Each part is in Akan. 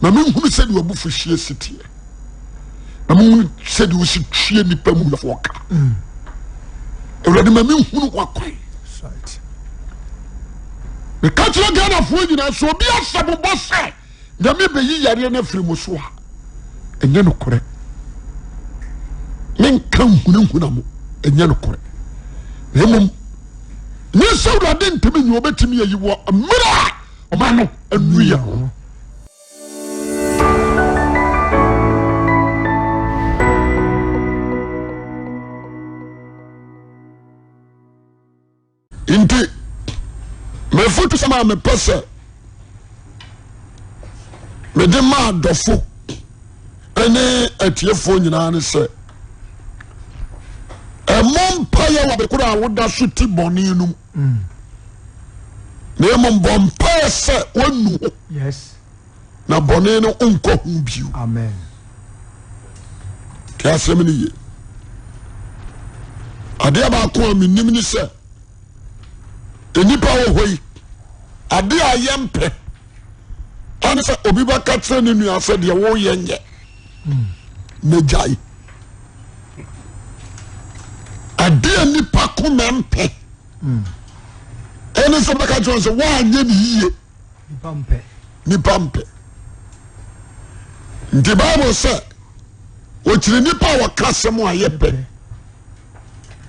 Ma menhunu sɛdeɛ w'abufuhyeɛ si teɛ. Ma menhunu sɛdeɛ wosi tue nnipa mu yɛfoɔ ka. Awurade ma menhunu w'akwan. Meka kyerɛ Ghanafoɔ nyinaa sɛ obi ahyɛ mo bɔ sɛ Nyame bɛyi yareɛ no afiri mo so a, ɛnyɛ nokorɛ. Menka nhunahuna mo, ɛnyɛ nokorɛ. Na mmom, nyɛ sɛ Awurade ntumi nyɛ ɔbɛtumi ayi wɔ mmerɛ a ɔma no anu yɛ ho. Nti m'afotusɛm a mepɛ sɛ mede ma adɔfo ne atiefoɔ nyinaa ne sɛ ɛmmɔ mpaeɛ wɔ abekoro a woda so ti bɔne no mu na mmom bɔ mpaeɛ sɛ woanu ho na bɔne no nkɔ ho bio. Amen. Te asɛm no ye. Adeɛ baako a menim ne sɛ nnipa wɔ hɔ yi adeɛ a yɛmpɛ ɛne sɛ obi bɛka kyerɛ ne nua sɛ deɛ woyɛ nyɛ na gyae. Adeɛ nnipa koma mpɛ ɛne sɛ bɛka kyerɛ sɛ woanyɛ ne yie. Nipa mpɛ. Nti Bible sɛ wɔkyiri nipa a wɔka asɛm a yɛ pɛ.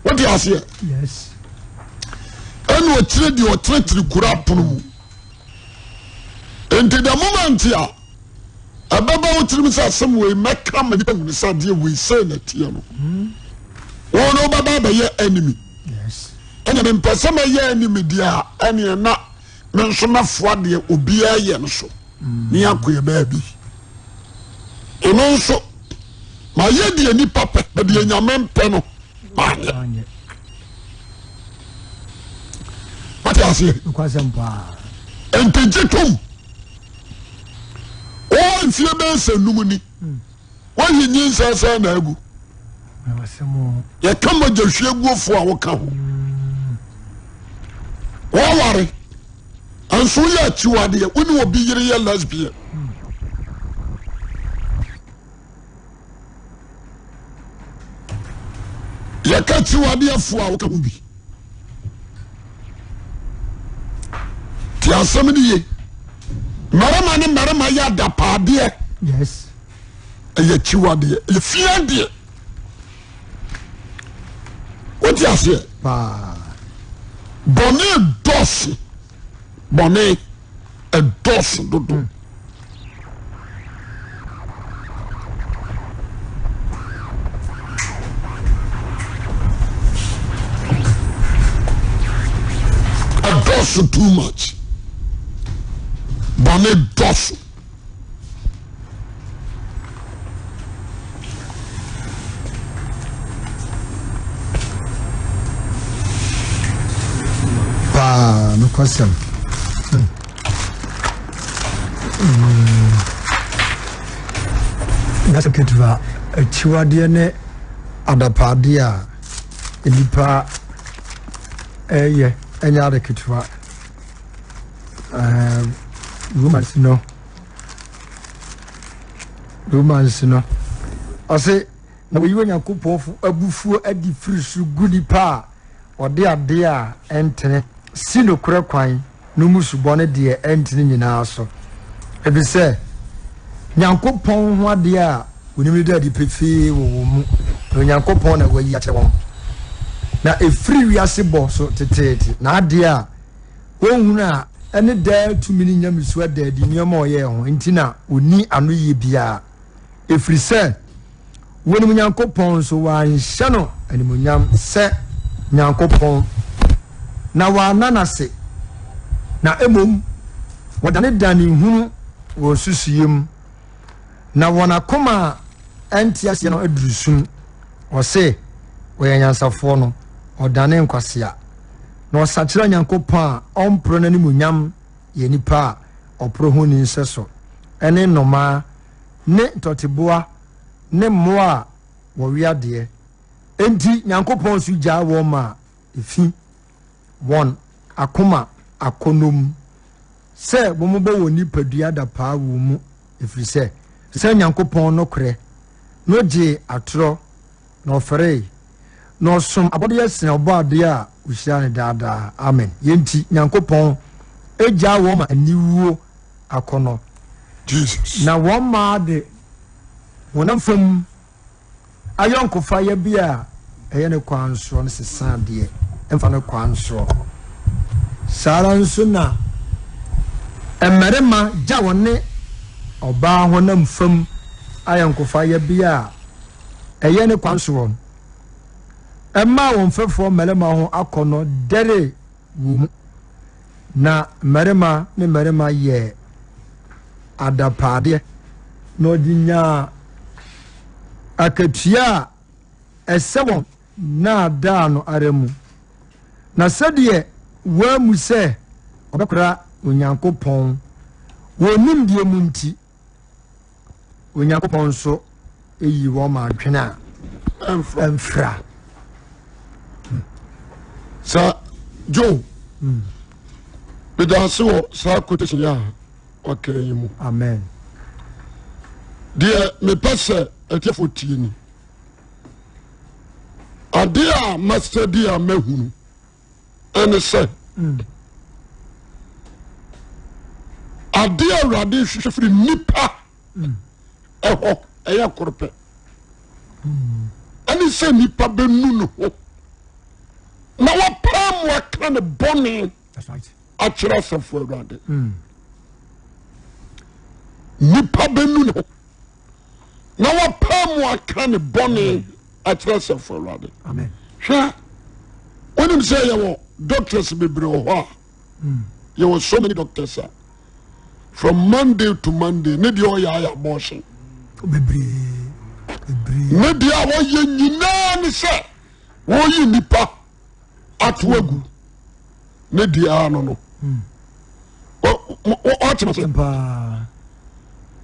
Wote aseɛ? Ɛna ɔkyerɛ deɛ ɔkyerɛkyerɛ kura apono mu. Nti the moment a ɛbɛba wo tirim sɛ asɛm wei mɛka ma nipa hunu sɛ adeɛ wei sɛ na teɛ no, wɔn no wobɛba abɛyɛ enemy. Ɛna mempɛ sɛ mɛyɛ enemy deɛ a ɛneɛ na me nso mɛfoa deɛ obiara yɛ no so ne akɔ yɛ baabi. Ɛno nso mayɛ deɛ nipa pɛ na deɛ nyame mpɛ no manyɛ. Wate aseɛ? Nti gye tom. Wɔwɔ mfie bɛyɛ sɛ num ni. Woayi nyinsɛn sɛn na agu. Yɛka mogya hwie guofoɔ a woka ho. Wɔware nso woyɛ akyiwadeɛ wo ne obi yere yɛ lesbian. Yɛka akyiwadeɛfoɔ a woka ho bi. Te asɛm no ye. Mmarima ne mmarima yɛ adapaadeɛ. Yes. Ɛyɛ akyiwadeɛ. Ɛyɛ fiadeɛ. Wote aseɛ? Paa. Bɔne dɔɔso. Bɔne ɛdɔɔso dodo. Ɛdɔɔso too much. Bɔne dɔɔso. Paa nokwasɛm. Nyasɛm ketewa, akyiwadeɛ ne adapaadeɛ a nnipa ɛyɛ ɛnyɛ ade ketewa. Romans no Romans no ɔse na wɔyi Onyankopɔn fo abufuo adi firi soro gu nipa a ɔde adeɛ a ɛntene si nokorɛ kwan no mmusubɔ ne deɛ ɛntene nyinaa so, efisɛ Nyankopɔn ho adeɛ a wɔnim no da adi pefee wɔ wɔn mu, na Onyankopɔn na wayi akyerɛ wɔn. Na ɛfiri wiase bɔ so teteete, na adeɛ a wɔnhunu a ɛne daa tumi ne nyamesu ada adi nneɛma a ɔyɛɛ ho nti na ɔnni anoyie biara, ɛfiri sɛ Wɔnim Nyankopɔn nso wɔanhyɛ no animuonyam sɛ Nyankopɔn, na wɔanna no ase, na mmom wɔdanedanee hunu wɔn nsusuiɛ mu, na wɔn akoma a ɛnte aseɛ no aduru sum. Ɔse wɔyɛ anyansafoɔ no, ɔdanee nkwasea, na ɔsakyera Nyankopɔn a ɔmporɔ n'animuonyam yɛ nnipa a ɔporɔ ho nni nsɛso, ne nnomaa, ne ntɔteboa, ne mmoa a wɔwea deɛ. Enti Nyankopɔn nso gyaa wɔn maa efi wɔn akoma akɔnnɔ mu, sɛ wɔbɔ wɔn nipadua adapaa wɔ mu Ɛfiri sɛ, sɛ Nyankopɔn nokorɛ no gyee atorɔ na ɔfɛree, na ɔsom abɔdeɛ sene Ɔbɔadeɛ a ɔhyira no daa daa. Amen. Yei nti Nyankopɔn gyaa wɔn ma aniwuo akɔnnɔ, Jesus. na wɔn mmaa de honam fam ayɔnkofa yɛbea a ɛyɛ ne kwan soɔ no sesaa deɛ ɛmfa ne kwan soɔ. Saa ara nso na mmarima gya wɔne ɔbaa honam fam ayɔnkofa yɛbea a ɛyɛ ne kwan soɔ no, ɛmaa wɔn mfɛfoɔ mmarima ho akɔnnɔ dɛree wɔn mu, na mmarima ne mmarima yɛɛ adapaadeɛ, na ɔde nyaa akatua a ɛsɛ wɔn nnaadaa no ara mu. Na sɛdeɛ wɔammu sɛ ɔbɛkora Onyankopɔn wɔn nimdeɛ mu nti, Onyankopɔn nso yii wɔn ma adwene a ɛmfra. Sɛ Joe, meda ase wɔ saa quotation yi a waka yi mu. Amen. Deɛ mepɛ sɛ atiefo tie ni. Adeɛ a masɛdi a mahunu ɛne sɛ adeɛ a Awurade hwehwɛ firi nnipa ɛhɔ ɛyɛ koro pɛ ɛne sɛ nnipa bɛnu ne ho na wɔpaa mu aka ne bɔne akyerɛ asafo Awurade. Nnipa bɛnu ne ho na wɔpaa mu aka ne bɔne akyerɛ asafo Awurade. Hwɛ, wonim sɛ yɛwɔ doctors bebree wɔ hɔ a yɛwɔ so many doctors a from Monday to Monday ne deɛ ɔyɛ ayɛ abortion ne deɛ a wɔyɛ nyinaa ne sɛ wɔyi nipa ato agu ne deɛ ano no ɔkyerɛ sɛ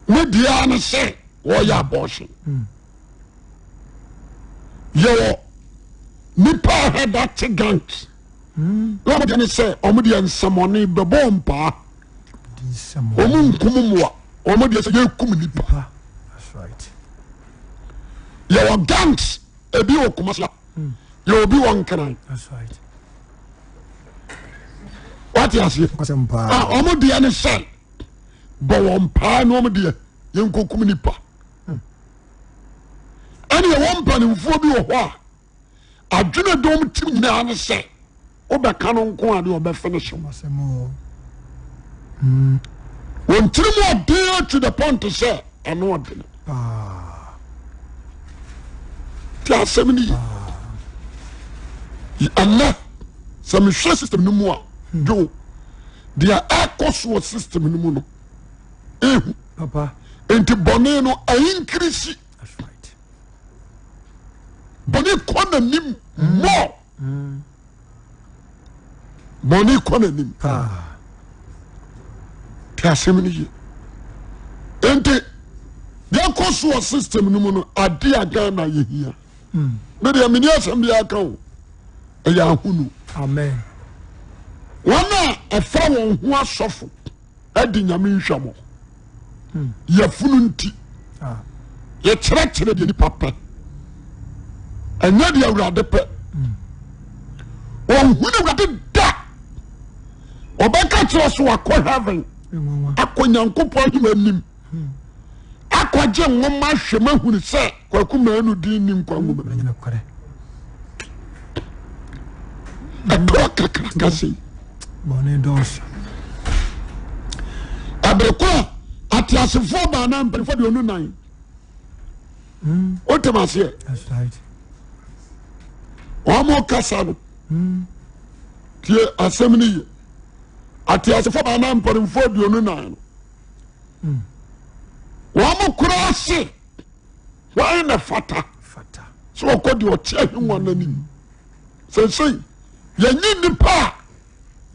ne deɛ ano sɛ wɔyɛ abortion yɛwɔ nipa a hɛda te gangs na wɔn deɛ ne sɛ wɔn deɛ nsɛmɔne bɛbɔ mpaa wɔn nkum mmoa wɔn deɛ sɛ yɛkum nipa yɛwɔ gangs ebi wɔ Kumasi yɛ obi wɔ Nkran wate aseɛ a wɔn deɛ ne sɛ bɔ wɔn paa na wɔn deɛ yɛn nkokum nipa ɛne ɛwɔ mpanimfoɔ bi wɔ hɔ a adwene dɔm tim nyinaa ne sɛ wobɛka no nko a deɛ ɔbɛfe no hyew wɔn tirim ɔden to the point sɛ ɛno ɔdene ti asɛm no yi ɛnɛ sɛ mehwɛ system no mu a dwo deɛ ɛkɔ so wɔ system no mu no ehu nti bɔne no ɛinkirisi bɔne kɔ n'anim more bɔne kɔ n'anim te asɛm no yie nti yɛkɔ so wɔ system no mu no ade a Ghana yɛhia me deɛ meni asɛm bi aka o ɛyɛ ahonu wɔn a ɛfa wɔn ho asɔfo adi nyame nhwɛmɔ yɛfunu nti ah. yɛkyerɛkyerɛ deɛ nipa pɛ ɛnyɛ deɛ awurade pɛ ɔhunu awurade da ɔbɛka kyerɛ so akɔ heaven akɔ nyankopɔn ahema anim akɔgye nwoma ahwɛ mu ahunu sɛ kwaku manu din ni nkwa nwoma ɛtorɔ kakraka sei ɛbere kɔ a ateasefoɔ baana mpanimfoɔ deɛ ɔnu nan wotem aseɛ wɔn kasa no tie asɛm no yie ateasefoɔ baana mpanimfoɔ 24 no wɔn kora ase wɔn na fata sɛ wɔkɔ deɛ ɔte ahengua no anim sɛsɛi yɛnyi nnipa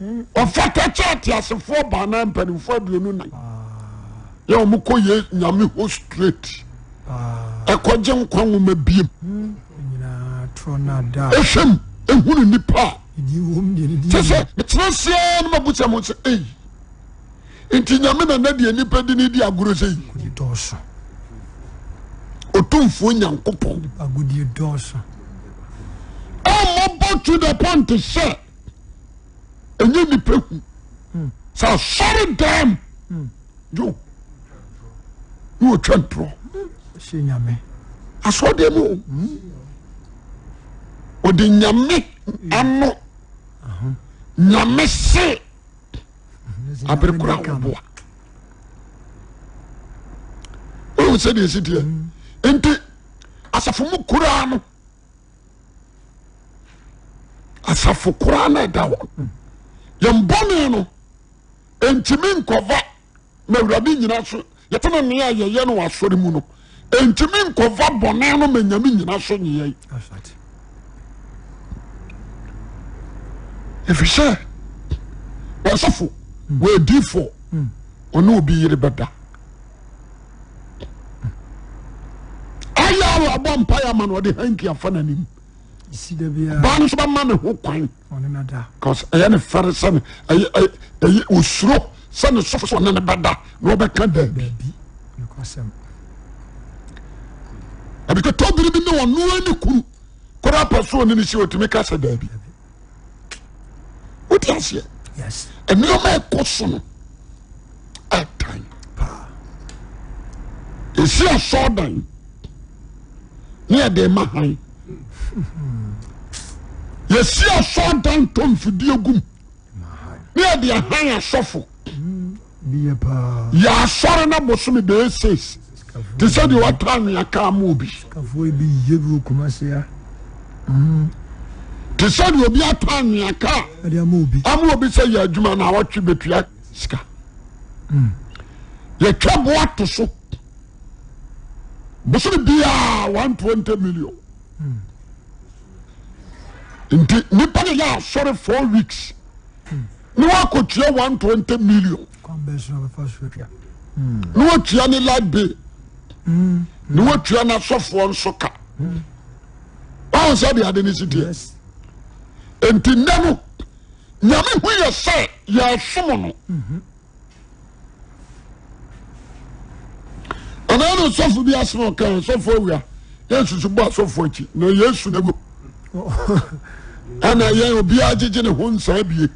a ɔfata kyɛ ateasefoɔ baana mpanimfoɔ 24 yɛ wɔn kɔ yɛ nyame hɔ straight ɛkɔgye nkwa nwoma biem ehwɛm ehunu nipa a kyɛ sɛ mekyerɛ seɛ no ma bu sɛ mo sɛ ei. Nti Nyame na na deɛ nipa di ne di agorɔ sɛ yi. Agodie dɔɔso. Otumfoɔ Nyankopɔn. Agodie dɔɔso. Ɛmmɔbɔ to the point sɛ ɛnyɛ nipa hu. Sɛ asɔre dɛm. Yo. Ne wɔtwa ntorɔ. Hyɛ Nyame. Asɔre dɛm o. Ɔde Nyame ano. Nyame se. Abere koro a wɔboa. Wohu sɛ deɛ ɛsi teɛ. Nti asafo mu koraa no asafo koraa na ɛda hɔ yɛn bɔne no ntumi nkɔva ma awurade nyina so yɛtene nea yɛyɛ no wɔ asɔre mu no ntumi nkɔva bɔne no ma nyame nyina so nyeyɛi ɛfiri sɛ wɔsɔfo wɔadifoɔ ɔne obi yere bɛda ayɛ a wɔabɔ mpaeɛ ama no ɔde hanki afa n'anim ɔbaa no nso bɛma ne ho kwan cause ɛyɛ ne fɛre sɛ ne ɛyɛ ɛyɛ osuro sɛ ne sɔfo sɛ ɔne ne bɛda na ɔbɛka daabi ɛbikɛtɔ biri bi ne ɔno ne kunu koraa pɛ so ɔne ne si ɔtumi ka sɛ daabi wote aseɛ nneɛma ɛkɔ so no ɛtan ɛsi asɔɔdan ne yɛde ma han yɛsi asɔɔdan tɔ mfidie gum ne yɛde ahan asɔfo yɛ asɔre na bosome bɛyɛ six te sɛ deɛ wata anwea kaa ma obi te sɛ deɛ obi ata anwea kaa ama obi sɛ yɛ adwuma na awɔtwe bɛtua sika hmm. yɛtwa boa to so bosome biaa 120 million hmm. nti nipa no yɛ asɔre 4 weeks ne wakɔtua 120 million ne watua ne light bill ne watua n'asɔfoɔ nso ka wahu sɛ deɛ ade no si teɛ nti nnɛ no nyame hu yɛ sɛ yɛsom no Anaa na ɔsɔfo bi asɛm a ɔka sɔfo awia yɛn nsusu bɔ asɔfo akyi na yesu na gu ɛna yɛn obiara gyegye ne ho nsaa bie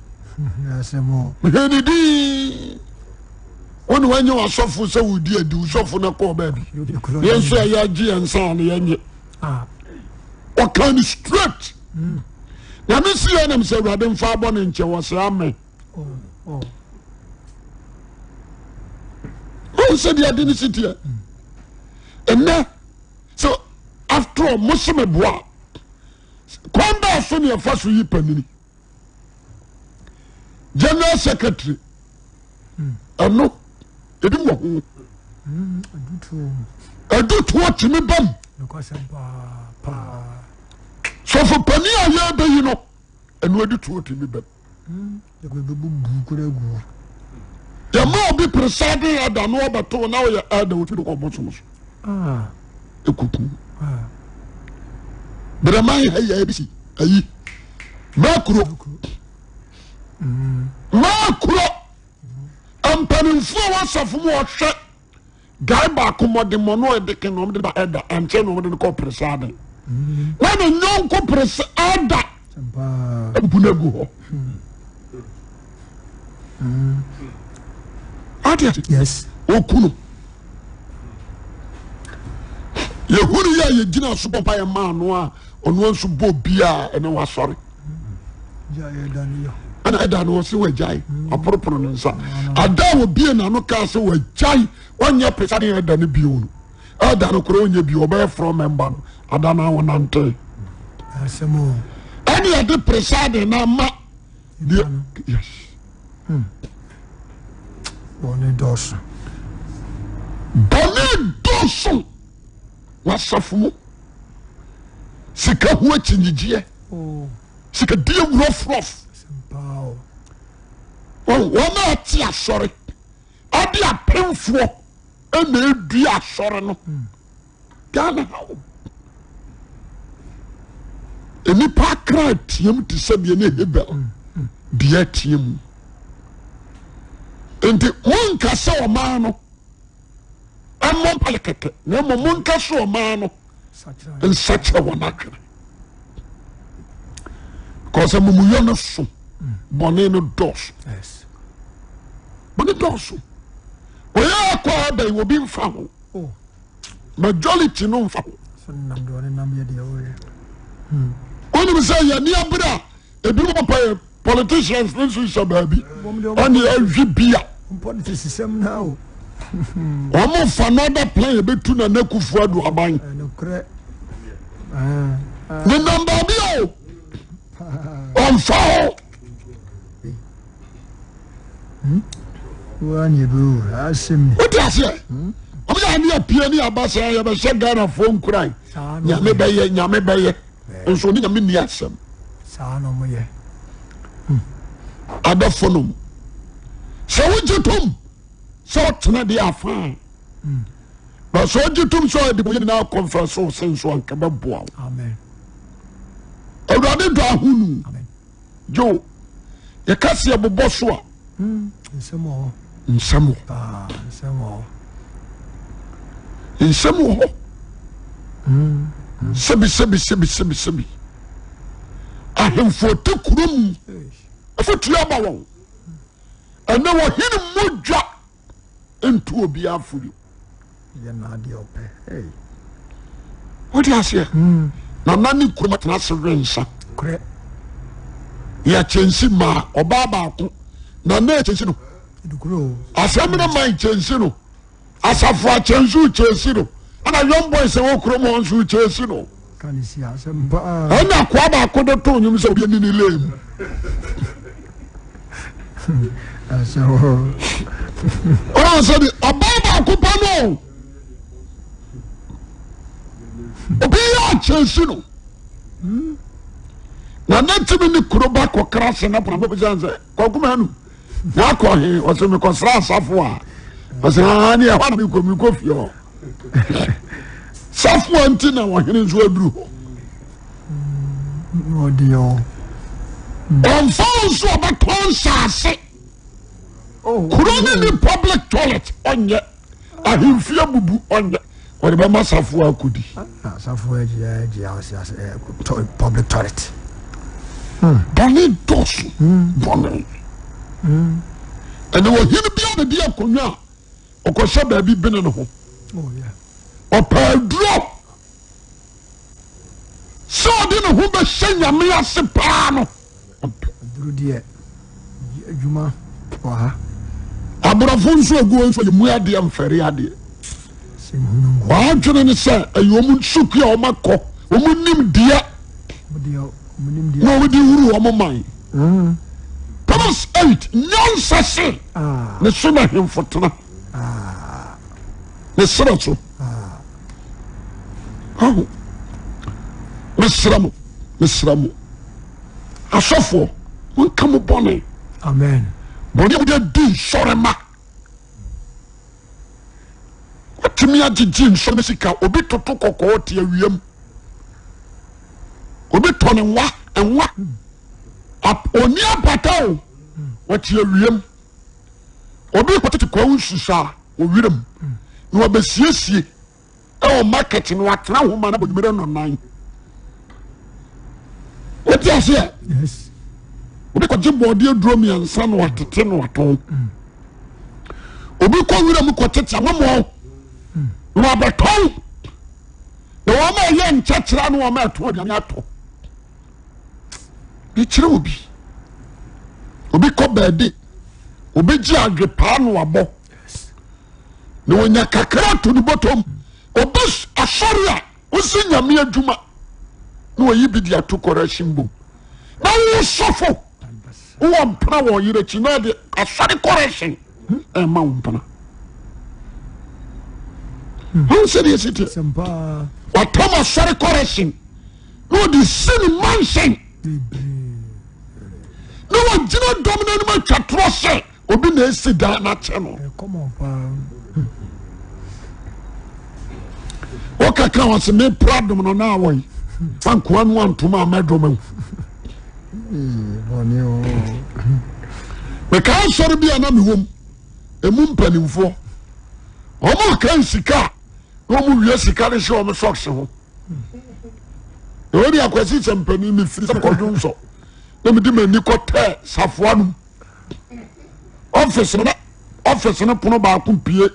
mehwɛ ne din wọn wanyɛ wasɔfo sɛ wodi adi wosɔfo no kɔɔ baabi yɛn nso yɛyɛ agye yɛn nsa no yɛnyɛ ɔka no straight na me si yɛ nam sɛ awurade mfa abɔ ne nkyɛ wɔ sɛ amen Wohu sɛ deɛ ade no si teɛ ɛnɛ sɛ after all mo se meboa kwan bɛɛ so ne ɛfa so yi panini general secretary ɛno ebi wɔ ho adutoɔ tumi bam sɔfo panin a yɛbɛyi no ɛno adutoɔ tumi bam Yɛma obi presiding elder na ɔbɛto na ɔyɛ elder ofi do kɔ bosom so. Ah. Ekuku. Ah. Brɛman ha yɛ bi si ayi. Makuro. Makuro. Mpanimfoɔ a wɔasafo mu ɔhwɛ guy baako mmɔdemmɔ no ɔyɛ deken na ɔmde ba ɛda ankyɛ na ɔmde no kɔ presiding. Na ne nyɔnko presi elder abubu no agu hɔ. Ate ase? Yes. Oku no. Yɛhunu yɛ a yɛgyina so bɔ mpaeɛ maa no a ɔno nso bɔ obiara ɛne wasɔre. Ɛna ɛda no ɔse wagyae aporoporo ne nsa. Ada a obie n'ano kaa sɛ wagyae ɔnyɛ pesa ne ɛda no bio no. Ɛda no koraa ɔnyɛ bio ɔbɛyɛ frɔ mɛmba no ada no a ɔnante. Ɛne ɛde presade no ama deɛ yes. Hmm. Bɔne dɔɔso. Bɔne dɔɔso w'asafo mu. Sika ho akyinnyegyeɛ. Oh. Sika die wurɔfrɔf. Wɔn a ɛte asɔre ɛde apemfoɔ ɛna edua asɔre no. Hmm. Ghana ha o. Nnipa akra ateam te sɛ deɛ ne Hebel deɛ ateam. Nti monka sɛ ɔman no mmɔ mpaeɛ kɛkɛ na mmom monka sɛ ɔman no nsakyerɛ wɔn adwene because amumuyɔ no so bɔne no dɔɔso bɔne dɔɔso wɔyɛ akɔ abɛn obi nfa ho oh. majority no nfa ho wonim sɛ yɛne abere a ebi mo pɛ yɛ politicians ne nso hyɛ baabi ɛne ɛhwe bia wɔn fa another plan ebetu na n'akufo adu aban ne nam baabi o ɔnfa hɔ. Wote aseɛ wɔn yɛ ane apue ne aba sɛ yɛbɛhyɛ Ghanafoɔ nkuran nyame bɛyɛ nyame bɛyɛ. nso ne nyame nni asɛm saa na ɔmo yɛ hmm. adɔfo nom sɛ wogye tom sɛ ɔtena deɛ afa hmm. na sɛ wogye tom sɛ ɔde bɔyɛ nyinaa kɔmfɛ so sɛ nso anka bɛboa wo awurade dɔ ahonu Joe, yɛka sɛ yɛbobɔ so a. Hmm, nsɛm wɔ hɔ. Nsɛm wɔ. Ah, nsɛm wɔ hɔ. Nsɛm wɔ hɔ. Hmm. Sɛbi sɛbi sɛbi sɛbi sɛbi. Ahemfo te kuro mu. Afotuo aba wɔn. Ɛnɛ wɔhene mogya. ntu obiara fo yo. Yɛ n'adeɛ ɔpɛ. Hey. Wode aseɛ? Hmm. Nana ne kurom atena ase we nsa. Korɛ. Yɛ kyɛnsi maa ɔbaa baako. Nana kyɛnsi no. Asɛm no man kyɛnsi no. Asafo akyɛnsi kyɛnsi no. Ɛna young boys ɛwɔ kurom hɔ nso kyɛnsi no. Ɛna akoa baako de to nnwom sɛ obi ani ne lane mu. Ɔn sɛ de ɔbaa baako pa no obi yɛ akyɛnsi no na ne tumi ne kuro ba kɔkra se na pɔnpɔ bisa sɛ kɔkoma nu na akɔ he ɔsɛ mekɔsra asafo a ɔsɛ aa ne ɛhɔ na mekɔ mekɔ fie hɔ. Safoa nti na ɔhene nso aduru hɔ. Ɔmfa wo nso ɔbɛtɔn nsaase. Oh. Kuro ne ne public toilet ɔnyɛ. Ahemfie bubu ɔnyɛ. Ɔde bɛma safoa akɔdi. Ah, safoa agye ase ase eh, public toilet. Hmm. Bɔne dɔɔso. Hmm. Bɔne. Hmm. Ɛnna ɔhene bi a bɛdi akonnwa a ɔkɔhyɛ baabi bene ne ho ɔpɛ aduro sɛ ɔde ne ho bɛhyɛ nyame ase paa no ɔmpɛ aduro deɛ adwuma wɔ ha aborɔfo nso aguo nso yɛ mu adeɛ mfɛre adeɛ wɔadwene ne sɛ ɛyɛ wɔn sukuu a wɔakɔ wɔn nim deɛ na wɔn de wuru wɔn man mm. Proverbs 8 nyansa se ah. ne so na hemfo tena ah. ne serɛ so ah. aho mesrɛ mo mesrɛ mo asɔfoɔ monka mo bɔne amen bɔne a wode di nsɔre ma watumi agyegye nsɔre sika obi toto kɔkɔɔ te awiam obi tɔ ne nwa nwa ɔni apata o wɔte awiam obi kɔtete kwa nsusu a ɔwiram na wabɛsiesie ɛwɔ market no atena ho ma no bɔnwumere nɔnan wote aseɛ obi kɔgye bɔɔde aduro mmiɛnsa na watete na watɔn obi kɔ wura mu kɔtete amamɔ na wabɛtɔn na wɔn a ɛyɛ nkyɛkyerɛ na wɔn a ɛtɔn aduane atɔ mekyerɛ obi obi kɔ baabi obi gye adwepaa no abɔ na wɔnya kakra to ne bɔtɔm obi asɔre a wosi nyame adwuma na wɔyi bi de ato kɔrɛhyen bom na wo sɔfo wowɔ mpena wɔ ɔyere akyi na ɛde asɔre kɔrɛhyen ɛma wo mpena wɔn sɛ deɛ si teɛ watam asɔre kɔrɛhyen na ɔde si ne mansion na wagyina dɔm no anim atwa torɔ sɛ obi na esi dan no akyɛ no wokaka wɔ se mepra dom no na awɔ yi fa nkoa no antom a mɛdom wo mekaa sɔre bi a na mewom. Emu mpanimfoɔ wɔn kan sika a na wɔn wie sika no hyɛ wɔn socks ho. Na wɔn de akwasi sɛ mpanin mi firi sɛ kɔdwo nsɔ na mi de m'ani kɔ tɛɛ safoa no mu. Ɔfisi no ɔfisi no pono baako pie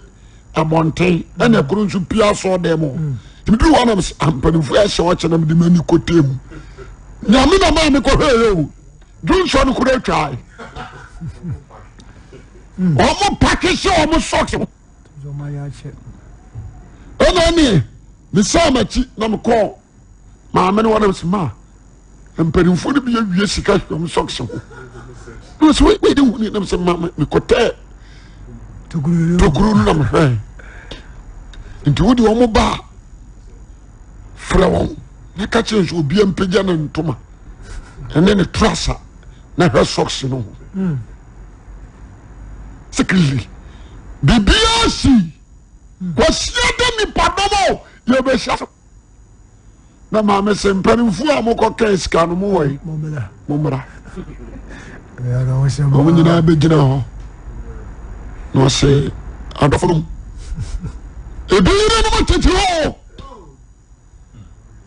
abɔnten ɛna ɛkoro nso pie asɔɔ dɛm hɔ. Nti duru hɔ na mpanimfoɔ ɛhyɛ ɔkyɛ na mi de m'ani kɔ tɛɛ mu. Nyame na maa mi kɔ hwɛ yɛ o. Dwonsɔ no koro atwa. Wɔn paki sɛ wɔn socks. Ɛna ɛneɛ mesaa m'akyi na mekɔɔ maame no wɔnam sɛ maa mpanimfoɔ no bi awie sika hwɛm socks ho. Na wɔsɛ wei wei de hu ni nam sɛ maame mekɔtɛɛ tokuro no na mehwɛɛ. Nti wode wɔn ba a frɛ wɔn na ka kyerɛ nso obiara mpagya ne ntoma ɛne ne trasa na hwɛ socks no ho. Hmm. Secretly biribiara si kwasia da nipadɔm o yɛbɛhyia so na maame sɛ mpanimfoɔ a mokɔkaa sika no mowɔ yi mommra wɔn nyinaa bɛgyina hɔ na ɔsɛ adɔfo nom ebi yerenom tete hɔ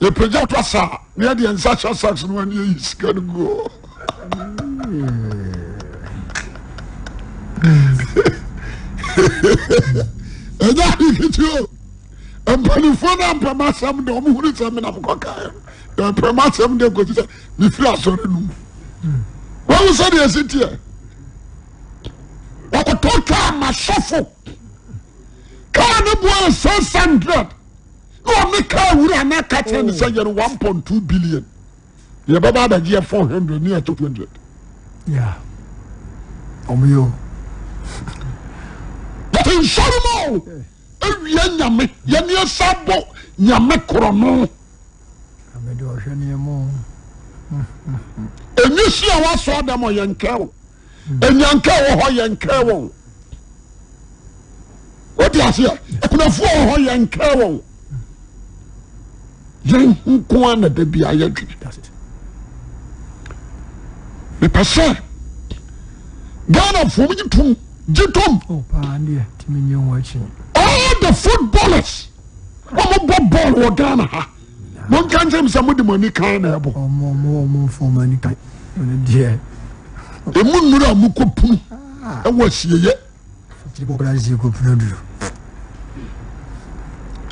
yɛpagya to asa a na yɛde yɛn nsa hyɛ sacks no ani ayi sika no gu hɔ ɛnyɛ ade ketewa o mpanimfoɔ no ampɛ m'asɛm de ɔmo hunu sɛ menam kɔkaeɛ no yɛpɛ m'asɛm de kɔsi sɛ mefiri asɔre no mu wɔn sɛ deɛ ɛsi teɛ wɔkɔtɔ kaa ma sɔfo kaa ne boa 600 na ɔne kaa wura no aka kyerɛ ne sɛ yɛne 1.2 billion yɛbɛba abɛgye yɛ 400 ne yɛkyɛ 200 yɛte nsɔre mu o awia nyame yɛne ɛsa bɔ nyame korɔ no ɛnyɛ si a wasɔ dɛm ɔyɛ nkɛ o Anyanka wɔ hɔ yɛn nkɛ wɔn. Wote aseɛ? Akunafoɔ wɔ hɔ yɛn nkɛ wɔn. Yɛn nko ara na da bi ayɛ dwene. Mepɛ sɛ Ghanafoɔ mo gye tom gye tom. Oh, All the footballers wɔn bɔ bɔɔl wɔ Ghana ha. Monka nkyɛn mi sɛ mo de mo ani kan na ɛbɔ. Ɔmo ɔmo ɔmo nfa ɔmo ani kan. Ɔno deɛ. Emu nnuru a mo kɔ punu ɛwɔ asieyɛ.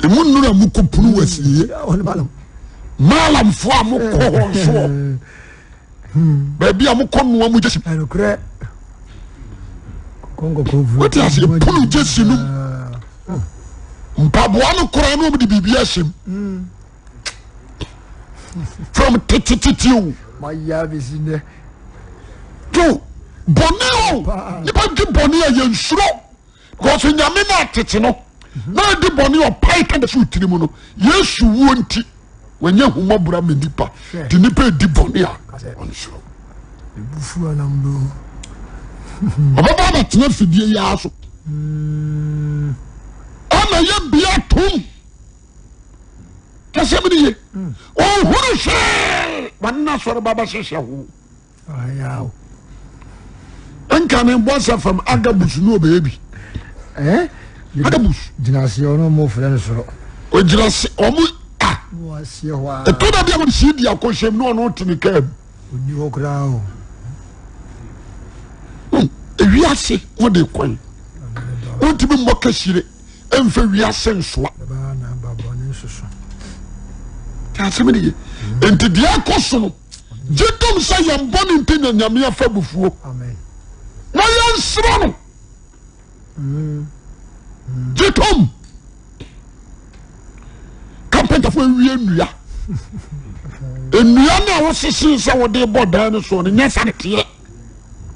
Emu nnuru a mo kɔ punu wɔ asieyɛ. Maalamfoɔ a mo kɔ hɔ nsoɔ. Baabi a mo kɔ noa mo gyesi. Wote aseɛ punu gyesi no mpaboa no koraa na wɔn de biribi ahyɛ mu from tetetete o. To bɔne o nipa di bɔne a yɛn suro because nyame na atete no na adi bɔne ɔpae ka so tiri mu no yesu wuo nti wɔnyɛ humɔbora ma nipa te nipa edi bɔne a ɔnsuro. Ɔbɛba abɛtena fidie yi ara so ama yɛ bia tom kɛsɛ mi ni ye ɔhunu hwee wɔne n'asɔre ba bɛhyehyɛ ho nka ne bɔ sɛ fam agabus ne ɔbɛyɛ bi agabus gyina aseɛ ɔno ɔmo frɛ no soro ɔgyina ase ɔmo a ɛtɔ da bi a wɔde sii di akɔhyɛm ne ɔno te ne kaa mu Ɔnni hɔ koraa o. Ewiase wɔde kwan. Wontumi mmɔ kahyire mfa wiase nsoa. Asɛm ne ye. Nti deɛ ɛkɔ so no, gye tom sɛ yɛn bɔne nti na Nyame afa abufuo. Na yɛnsrɛ no. Gye tom. Kapentafo awie nnua. Nnua no a wosese sɛ wode bɔ dan no soɔ no nyɛ sa teɛ.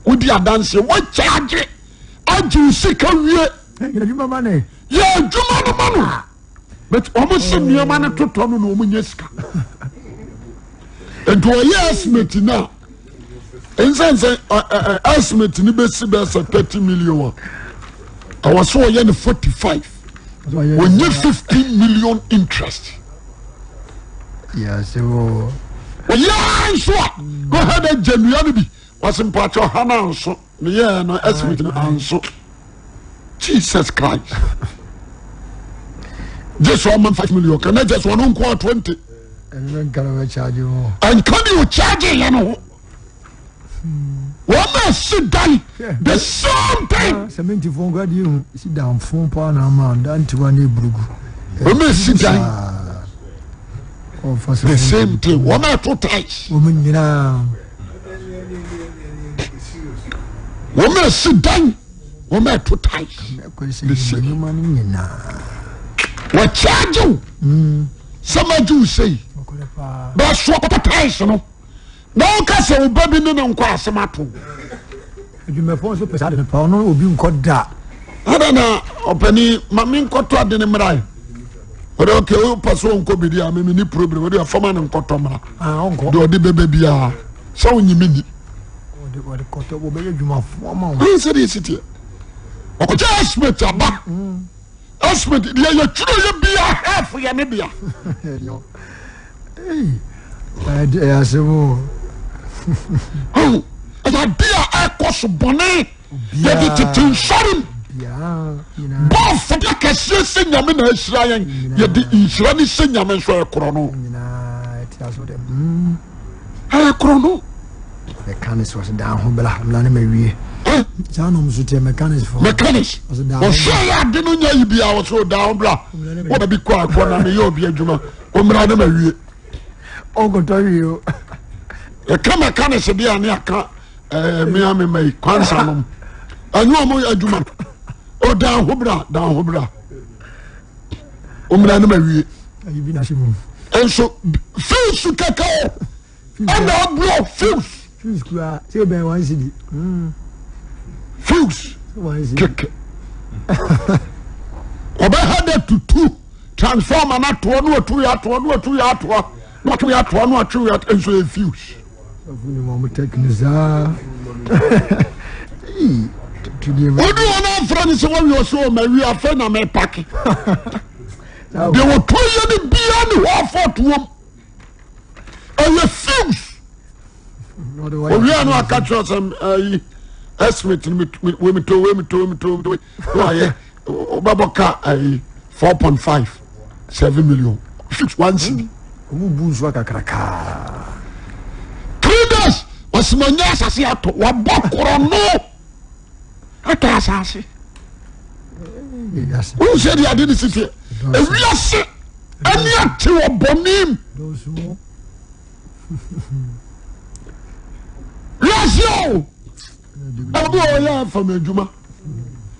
Wodi adanseɛ woakyagye agye wo sika wie. Yɛ adwuma ma no. Yɛ adwuma no ma no. But wɔn se nneɛma no totɔ no na wɔn nyɛ sika. Nti ɔyɛ estimate no a nsɛnsɛ estimate no bɛsi bɛyɛ sɛ 30 million a ɛwɔ sɛ ɔyɛ no 45 ɔnyɛ 15 million interest. Ɔyɛ nso a kɔhɛ dɛ gya nnua no bi wɔsi mpakyɛ ɔha no anso meyɛɛ no estimate no anso. Jesus Christ. Gye sɛ ɔma 5 million ka na kyɛ sɛ ɔno nko a 20. Ɛnka deɛ ɔkyagye yɛ no ho. Wɔn a si dan the same thing. Ah, Sɛmɛntifoɔ nko adeɛ hu si dan fon paa na ama dantewa ne eburugu. Wɔn a si dan the same thing. Wɔn a to tiles. Wɔn nyinaa. Wɔn a si dan wɔn a to tiles. The same. Nneɛma no nyinaa. Wɔkyagye wo. Sɛ ma gye wo sei. Bɛso kɔtɔ tiles no. Na woka sɛ wo ba bi ne no nkɔ asɛm ato. Adwumayɛfoɔ nso pɛ saa ade no paa, ɔno obi nkɔ da. Ada na ɔpani ma me nkɔtɔ ade no mmra. Ɔde ɔkɛ wopɛ sɛ ɔnkɔ bi di a me ni problem ɔde afama no nkɔtɔ mmra. Ah, ɔnkɔ. Deɛ ɔde bɛbɛ biara sɛ wonyi me ni. Ɔde ɔde kɔtɔ wɔbɛyɛ adwumafoɔ ma wo. Ɔn sɛ deɛ ɛsi teɛ. Ɔkɔkyɛ estimate aba. Estimate deɛ yɛtwerɛ yɛ biara half yɛ ne dea. Ɛyɛ asɛm o. Ɛyɛ ade a ɛkɔ so bɔne yɛde tete nsɔre mu bɔ afɔde akɛseɛ sɛ nyame na ahyira yɛn yɛde nhyira ne sɛ nyame nso ɛkorɔ no ɛkorɔ no mechanics wɔsɛ dan ho bla mmla ne ma wie saa nom so teɛ mechanics fo mechanics ɔhwɛ yɛ ade no nya yi bia wɔsɛ dan ho bla wɔba bi kɔ akɔ na meyɛ obi adwuma ɔmmra ne ma wie ɔnkɔtɔ wie o ɛka mechanics deɛ a ne aka ɛɛ mmea me ma yi kwansa nom ɛnyɛ ɔmo adwuma o dan ho bra dan ho bra ɔmmra ne ma wie nso fees kɛkɛ o ɛna aburɔ fees. Fuse kura sɛ bɛn one cedi. Fuse kɛkɛ ɔbɛha dɛ tutu transformer no atoɔ na watu yɛ atoɔ na watu yɛ atoɔ na watu yɛ atoɔ na watu yɛ atoɔ nso yɛ fuse. Wodi wɔn afrɛ no sɛ wɔwi ɔsɛ ɔma wi afɛ na mɛpake deɛ wɔtɔ yɛ no bia ne hɔ afɔtoɔm ɛyɛ fuse owia no aka kyerɛ sɛ ayi estimate no wemitɔ wemitɔ wemitɔ wemitɔ na wayɛ wobɛbɔ ka ayi 4.5 7 million fuse one cedi. Ɔmo bu nso akakrakaa. 3 days ɔsima nya asase atɔ wabɔ korɔ no atɔ asase. Wohu sɛ deɛ ade ne si teɛ ewiase ɛne ate wɔ bɔne mu wiase o obi wɔ yɛ fm adwuma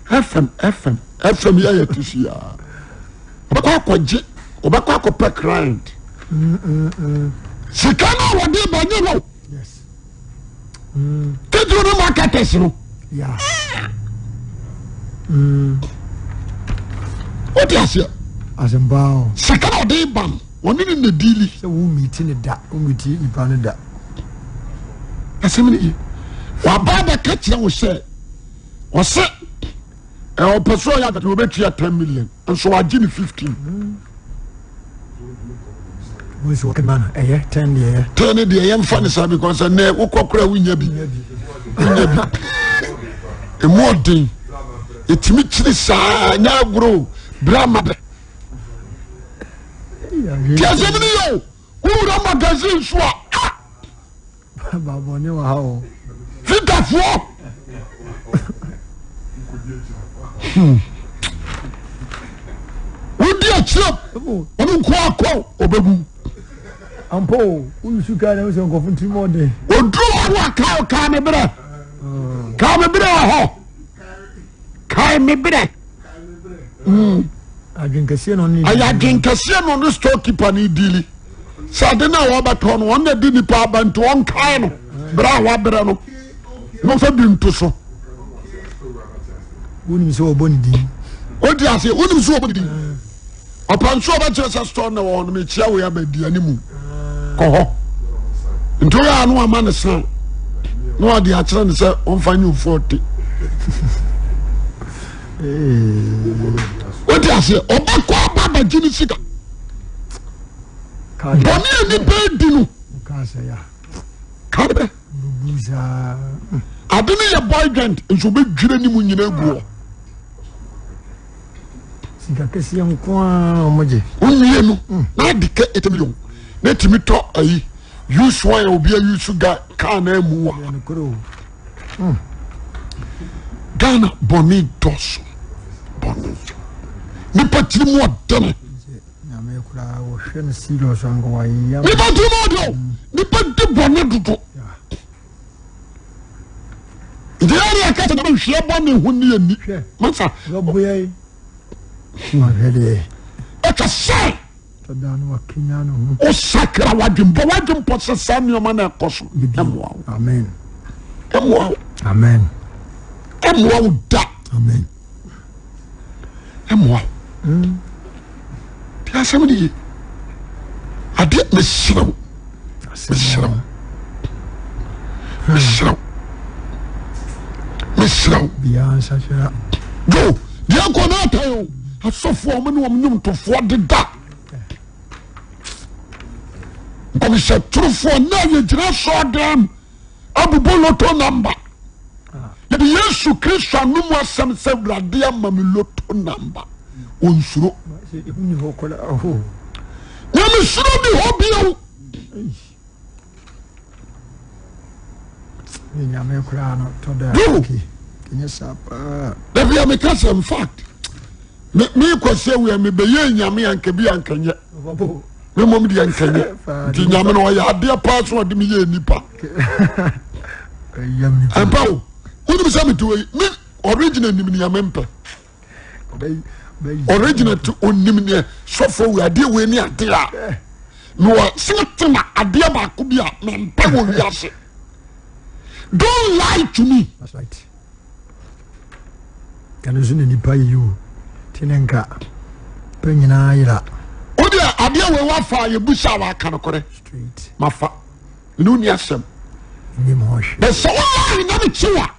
fm fm fm yɛ yɛ ti si ya ɔbɛkɔ akɔgye ɔbɛkɔ akɔpɛ client sika no a wɔde ba nye wɔ titiri no marketers no o ti aseɛ sika na ɔde ba no wɔne ne na diili. sɛ wo miti ne da wo miti nipa ne da. asɛm ne ye waba abɛka kyerɛ wo sɛ ɔse ɔpɛ sɛ ɔyɛ adwuma ɔbɛtua 10 million nso wagye ne 15 Ten ne deɛ yɛmfa ne saa because ɛnɛ wokɔ kora wonya bi wonya bi ɛmu ɔden ɛtumi kyiri saa nyɛ agorɔ berɛ ama dɛ tí asɛm no yɛ o wowura magazine so a ah Babɔne wɔ ha o. Fitafoɔ. Hmm. Wodi akyire ɔno nko akɔ ɔbɛbu. Ampa o, woyusu kaa na wosɛ nkɔfo ntiri mu ɔden. Oduru hɔ no aka kaa me berɛ. Kaa me berɛ wɔ hɔ. Kaa me berɛ. Hmm. Adwenkɛseɛ na ɔne. Ɛyɛ adwenkɛseɛ na ɔne storekeeper no dili. Sɛ ade no a wɔbɛtɔ no wɔn na di nipa aba nti wɔnkae no berɛ a wabrɛ no na ɔfa bi nto so. Wonim sɛ wɔbɔ ne din. Wodi aseɛ wonim sɛ wɔbɔ ne din. Ɔpɛ nso ɔbɛkyerɛ sɛ store na wɔ hɔ no mekyia wei aba di anim kɔ hɔ. Nti woyɛ ano ama ne san na wɔde akyerɛ no sɛ ɔmfa nyɛ ofɔte. Wodi aseɛ ɔbɛkɔ aba abɛgye ne sika. Bɔne a nipa adi no. Kabrɛ. Ade no yɛ boy joint nso ɔbɛdwira ne mu nyina agu hɔ. Sika kɛseɛ nko ara na wɔn gye. Wowie no na ade ka 80 million na etumi tɔ ayi use one a obi ayusu ga kaa na emu wa. Ghana bɔne dɔso bɔne nipa tiri mu ɔdene. Nipa tiri mu ɔdene o nipa di bɔne dodo. Nti yɛn ni ɛka sɛ nhwɛ bɔne ho ni ani masa. Ɛka sɛ. Wosakra w'adwene bɔ w'adwene pɔ sɛ saa nneɛma na ɛkɔ so ɛmmoa wo. Amen. Ɛmmoa wo. Amen. Ɛmmoa wo da. Amen. Ɛmmoa wo. Mm. Ti asɛm de ye. Adeɛ mesrɛ wo. Mesrɛ wo. Mesrɛ wo. Mesrɛ wo. Biara nsakyera. Jo, deɛ nkɔ n'atan o. Asɔfoɔ a wɔn ne wɔn nnwomtofoɔ deda. Nkɔmhyɛ torofoɔ na yɛgyina sɔɔdɛm abobɔ loto namba. Yɛde Yesu Kristo anom asɛm sɛ Awurade ama me loto namba. Onsuro. Nyamesuro ni hɔ bio. Nyame koraa no tɔ da ɛnyɛ saa paa. Dabi a meka sɛ in fact me me kwasi awu a mebɛyɛ nyame anka bi anka nyɛ me mmom deɛ anka nyɛ nti nyame no ɔyɛ adeɛ paa so ɔde me yɛ nipa ɛmpa o wonim sɛ mete wei me original nim nea mempɛ original ti onim neɛ sɔfo wei adeɛ wei ne adeɛ a mewɔ sene na adeɛ baako bi a mempɛ wɔ wiase don't lie to me. That's right. Ɛno nso na nipa yi o ti ne nka pɛ nyinaa yera. O deɛ adeɛ wei wafa a yɛbu sa waka no korɛ. Straight. Mafa. Mene wo ni asɛm. Nim hɔ hwɛ. Bɛ sɛ wo lie na me kyew a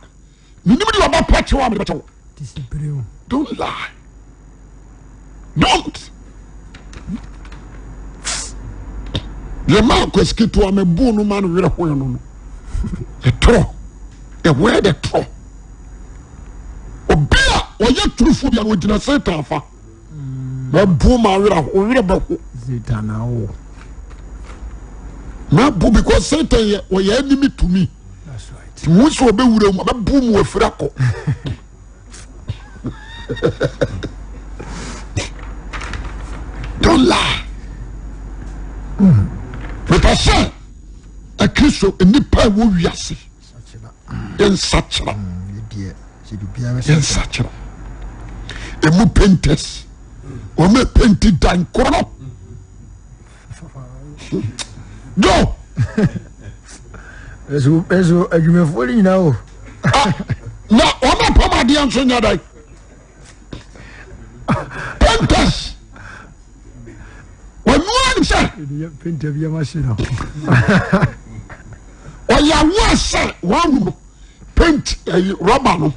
menim deɛ ɔbɛpa kyew a mede bɛkyɛ wo. Disipire o. Don't lie. Don't. Deɛ maa kwasi ketewa mɛbo no ma no werɛ ho no no. Ɛtorɔ. The word ɛtorɔ. Obi a ɔyɛ turufoɔ bi a ɔgyina Satan fa. Mɛbo ma werɛ ho werɛ bɛho. Satan awo. Mɛbo because Satan yɛ ɔyɛ enemy to me. That's right. Ti wo sɛ ɔbɛwura mu mɛbo mu afiri akɔ. Don't lie. Mepɛ sɛ akristo nnipa a ɛwɔ wiase yɛnsakyera yɛnsakyera ɛmu painters wɔn a painti dan korɔ do. Ɛso ɛso adwumafoɔ no nyinaa o. Ah, na wɔn a pam adeɛ nso nyɛ dɛ painters wɔn nim sɛ. Painter bi ama se no. Ɔyɛ awoa sɛ wɔn ahu no. Paint ɛyi rɔba no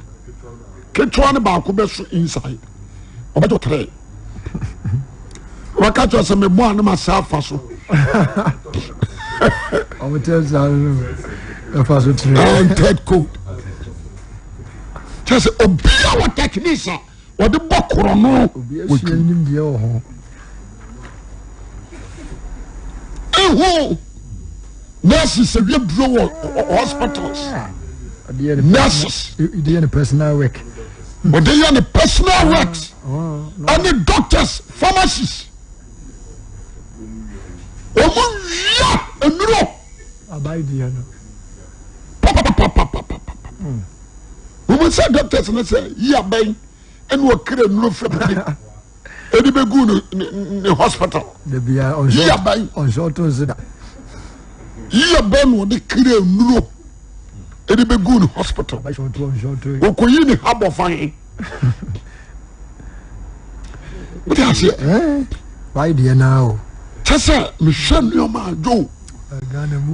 ketewa no baako bɛ so inside ɔbɛtɔ tere waka kyerɛ sɛ mebɔ a ne ma saa afa so. Ɔmo tɛ saa no ɛfa so tere. And third code kyerɛ sɛ obiara wɔ techniques a wɔde bɔ korɔno. Obi asua nimdeɛ wɔ ho. Ehu nurses ewie duro wɔ hospitals. Nurses. Ɔde yɛ ne personal work. Ɔde yɛ ne personal works. Ɛne doctors, pharmacists. Wɔn wia nnuro. Abayi deɛ no. Papapapapapa. Wɔn sɛ doctors no sɛ yi abɛn ɛna ɔkra nnuro fira pɛpɛ. ɛde bɛ gu ne ne hospital. Yi aban. Yi aban na ɔde kiri nnuro ɛde bɛ gu ne hospital. Okoyi ne ha bɔ fan. O de aseɛ. Wáyé deɛ naa o. Kyɛ sɛ mehwɛ nneɛma adwo.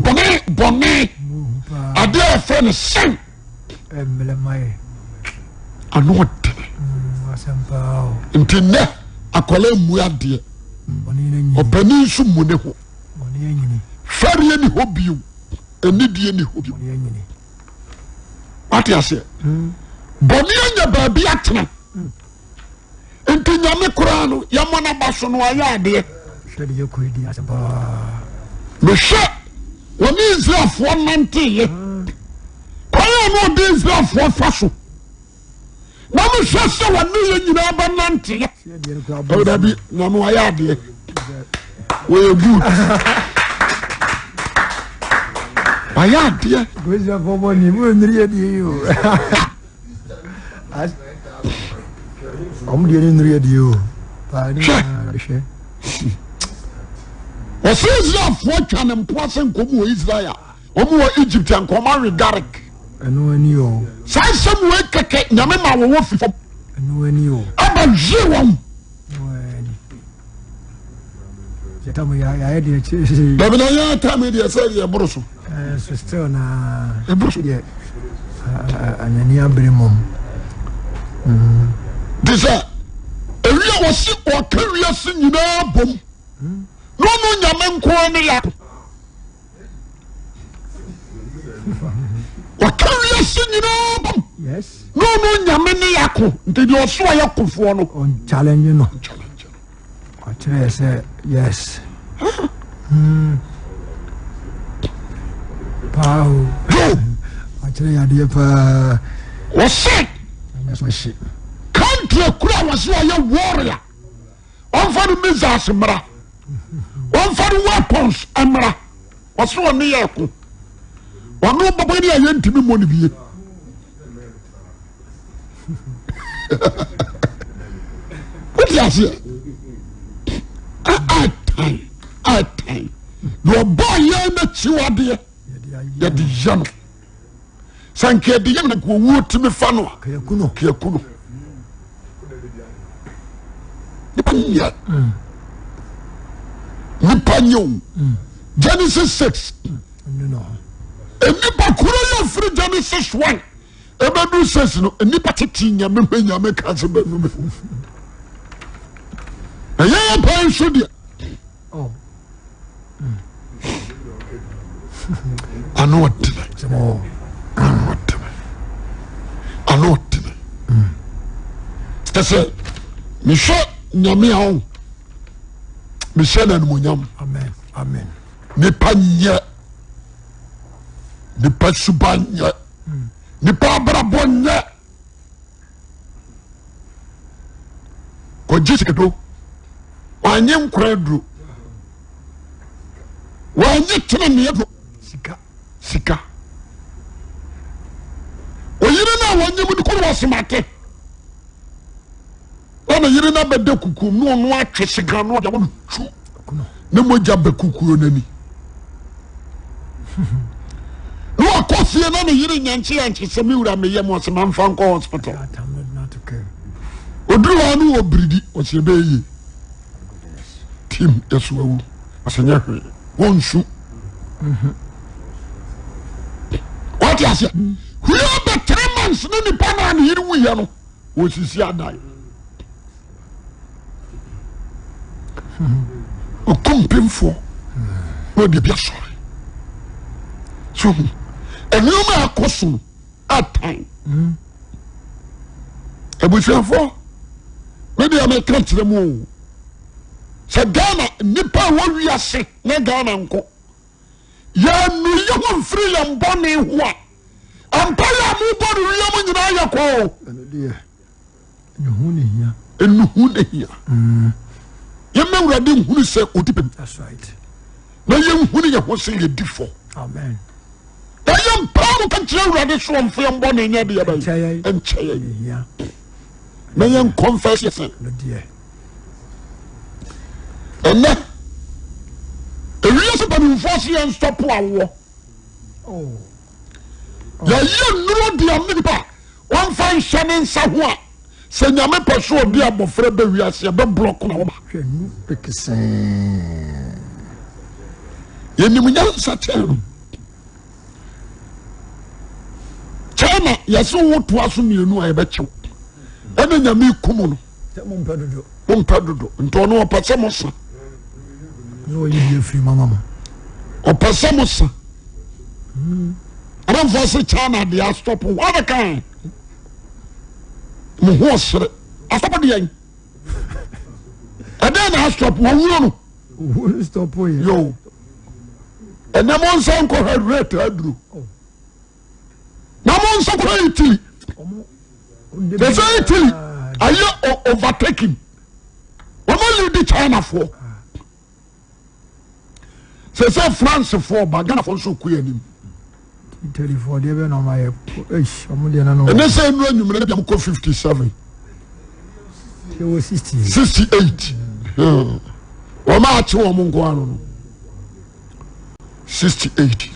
Bɔne bɔne adeɛ a yɛfrɛ no sɛn. Mmerɛ ma yɛ. Ano ɔdene. Mm, asɛm paa o. Nti nnɛ akwadaa mmu adeɛ. Ɔpanin nso mmu ne ho. Fɛreɛ ni hɔ bio. Anidie ni hɔ bio. Wate aseɛ? Mm. Bɔne anya baabi atena. Mm. Nti Nyame koraa no yɛmmɔ n'aba so no ayɛ adeɛ. Mehwɛ wɔne Israelfoɔ nanteeɛ kwan a na ɔde Israelfoɔ fa so na mehwɛ sɛ wɔne yɛ nyinaa bɛnanteɛ. Dabi Nyame wayɛ adeɛ wɔyɛ good wayɛ adeɛ. Ɔmo deɛ ne nnuru yɛ deɛ o. Hwɛ. Wɔsɛ Israelfoɔ twa ne mpoa sɛ nkɔm wɔ Israel a wɔn wɔ Egypt a nkɔm awe garlic. Ɛno ani o. Saa nsɛm wei kɛkɛ nyame ma wɔwɔ fi fam. Ɛno ani o. Ɛbɛ hwe wɔn. Dabi na yɛn tam deɛ sɛ yɛ boro so. So still na. Ɛboro so. Deɛ anani abere mom. Te sɛ ewi a wɔsi ɔka wiase nyinaa bom. Na ɔno nyame nko ne yɛ. Wɔka wiase nyinaa bom. Na ɔno nyame ne yako nti deɛ ɔso ɔyɛ kofoɔ no. Ɔnchallenge no. Ɔkyerɛ sɛ yes. Hmm. Paa o. Ɔkyerɛ yadeɛ paa. Wɔsɛ. Country kura wɔsɛ ɔyɛ warrior. Wɔmfa no missiles mmra. Wɔmfa no weapons mmra. Wɔsɛ ɔne yɛ ko. Ɔno bɔbɔ ne a yɛntumi mmɔ no bie. Wote aseɛ? Atan atan deɛ ɔbɔɔ yɛn n'akyiwadeɛ yɛde yɛ no. Sɛ nka yɛde yɛ no nka owuo tumi fa no a kiaku no. Nipa nyɛ. Nipa nyɛ o. Genesis 6. Nnipa koro yɛ firi Genesis 1 ɛbɛdu 6 no nnipa tete nyame hwɛ nyame ka sɛ bɛnu me. Na yɛyɛ paa nso deɛ. Oh. Ano ɔdene. Ano ɔdene. Ano ɔdene. Kyɛ sɛ mehwɛ nyame a ɔn mehyɛ no animonyam. Amen. Amen. Nipa nyɛ nipa suba nyɛ nipa abrabɔ nyɛ kɔgye sikado wanye nkora aduro wanye tenenee aduro sika sika oyere no a wanyam no kɔ wɔ semate na ne yere no abɛda kukuom na ɔno atwe sika no ɔde no twu ne mogya bɛ kukuo no ani na wakɔ fie na ne yere nyankye yankye sɛ me wura meyɛ mu ɔsɛ mamfa nkɔ hospital oduru hɔ no wɔ biridi ɔsɛ ɛbɛyɛ yie tim yɛso awu ɔsɛ nyɛ hwee wɔnsu wɔte aseɛ hwee bɛ 3 months ne nipa no a ne yere wuyɛ no wɔsisi adan ɔkɔ mpemfoɔ na ɔde bi asɔre so hu nneɛma a akɔ so no atan abusuafoɔ me deɛ meka kyerɛ mu o sɛ Ghana nnipa a wɔ wiase ne Ghana nko yɛnu yɛ ho mfiri yɛn bɔne ho a Mpaeɛ a mobɔ no wiem nyinaa yɛ kwa o. Ɛno deɛ, ɛnuhu na hia. Ɛnuhu na hia. Yɛma Awurade nhunu sɛ ɔdi bem. That's right. Na yɛnhunu yɛn ho sɛ yɛdi fɔ. Amen. Na yɛmpaa mu ka kyerɛ Awurade so ɔmfa yɛn bɔne nyɛ deɛ bɛyɛ. Nkyɛ yɛn. Na yɛn confess yɛ sɛ. Ɛno deɛ. Ɛnɛ, ewiase mpanimfoɔ se yɛn stop awoɔ. Yɛyɛ nnuro de ama nipa a wɔmfa nhyɛ ne nsa ho a sɛ nyame pɛ so ɔde abɔfra bɛ wiase ɛbɛ blɔk na wɔba. Yɛnim nyansa kyɛn no. China yɛsɛ wo toa so mmienu a yɛbɛkyew ɛna nyame kum no. Mompɛ dodo. Mompɛ dodo nti ɔno ɔpɛ sɛ mo sa. Na ɔyi bi afiri mama mo. Ɔpɛ sɛ mo sa. Amanfoɔ se China deɛ astɔpo hɔ abɛka mo ho ɔsere astɔpo deɛ. Ɛdɛn na astop wɔwuo no? Owuo no stop yɛ. Yo. Ɛnɛ mo nsa nkɔhwɛ rate aduro. Oh. Na mo nsa kɔhwɛ Italy. Te sɛ Italy ayɛ overtaking. Wɔn lead China foɔ. Sɛ sɛ France foɔ ba Ghana foɔ nso kɔ yɛn anim. Italy foɔ deɛ bɛ na ɔmo ayɛ eish ɔmo deɛ na no. Ɛnɛ sɛ nnura nwumire bi a mo kɔ 57. Ɛwɔ 68. 68. Wɔn a akye wɔn nko ano no. 68.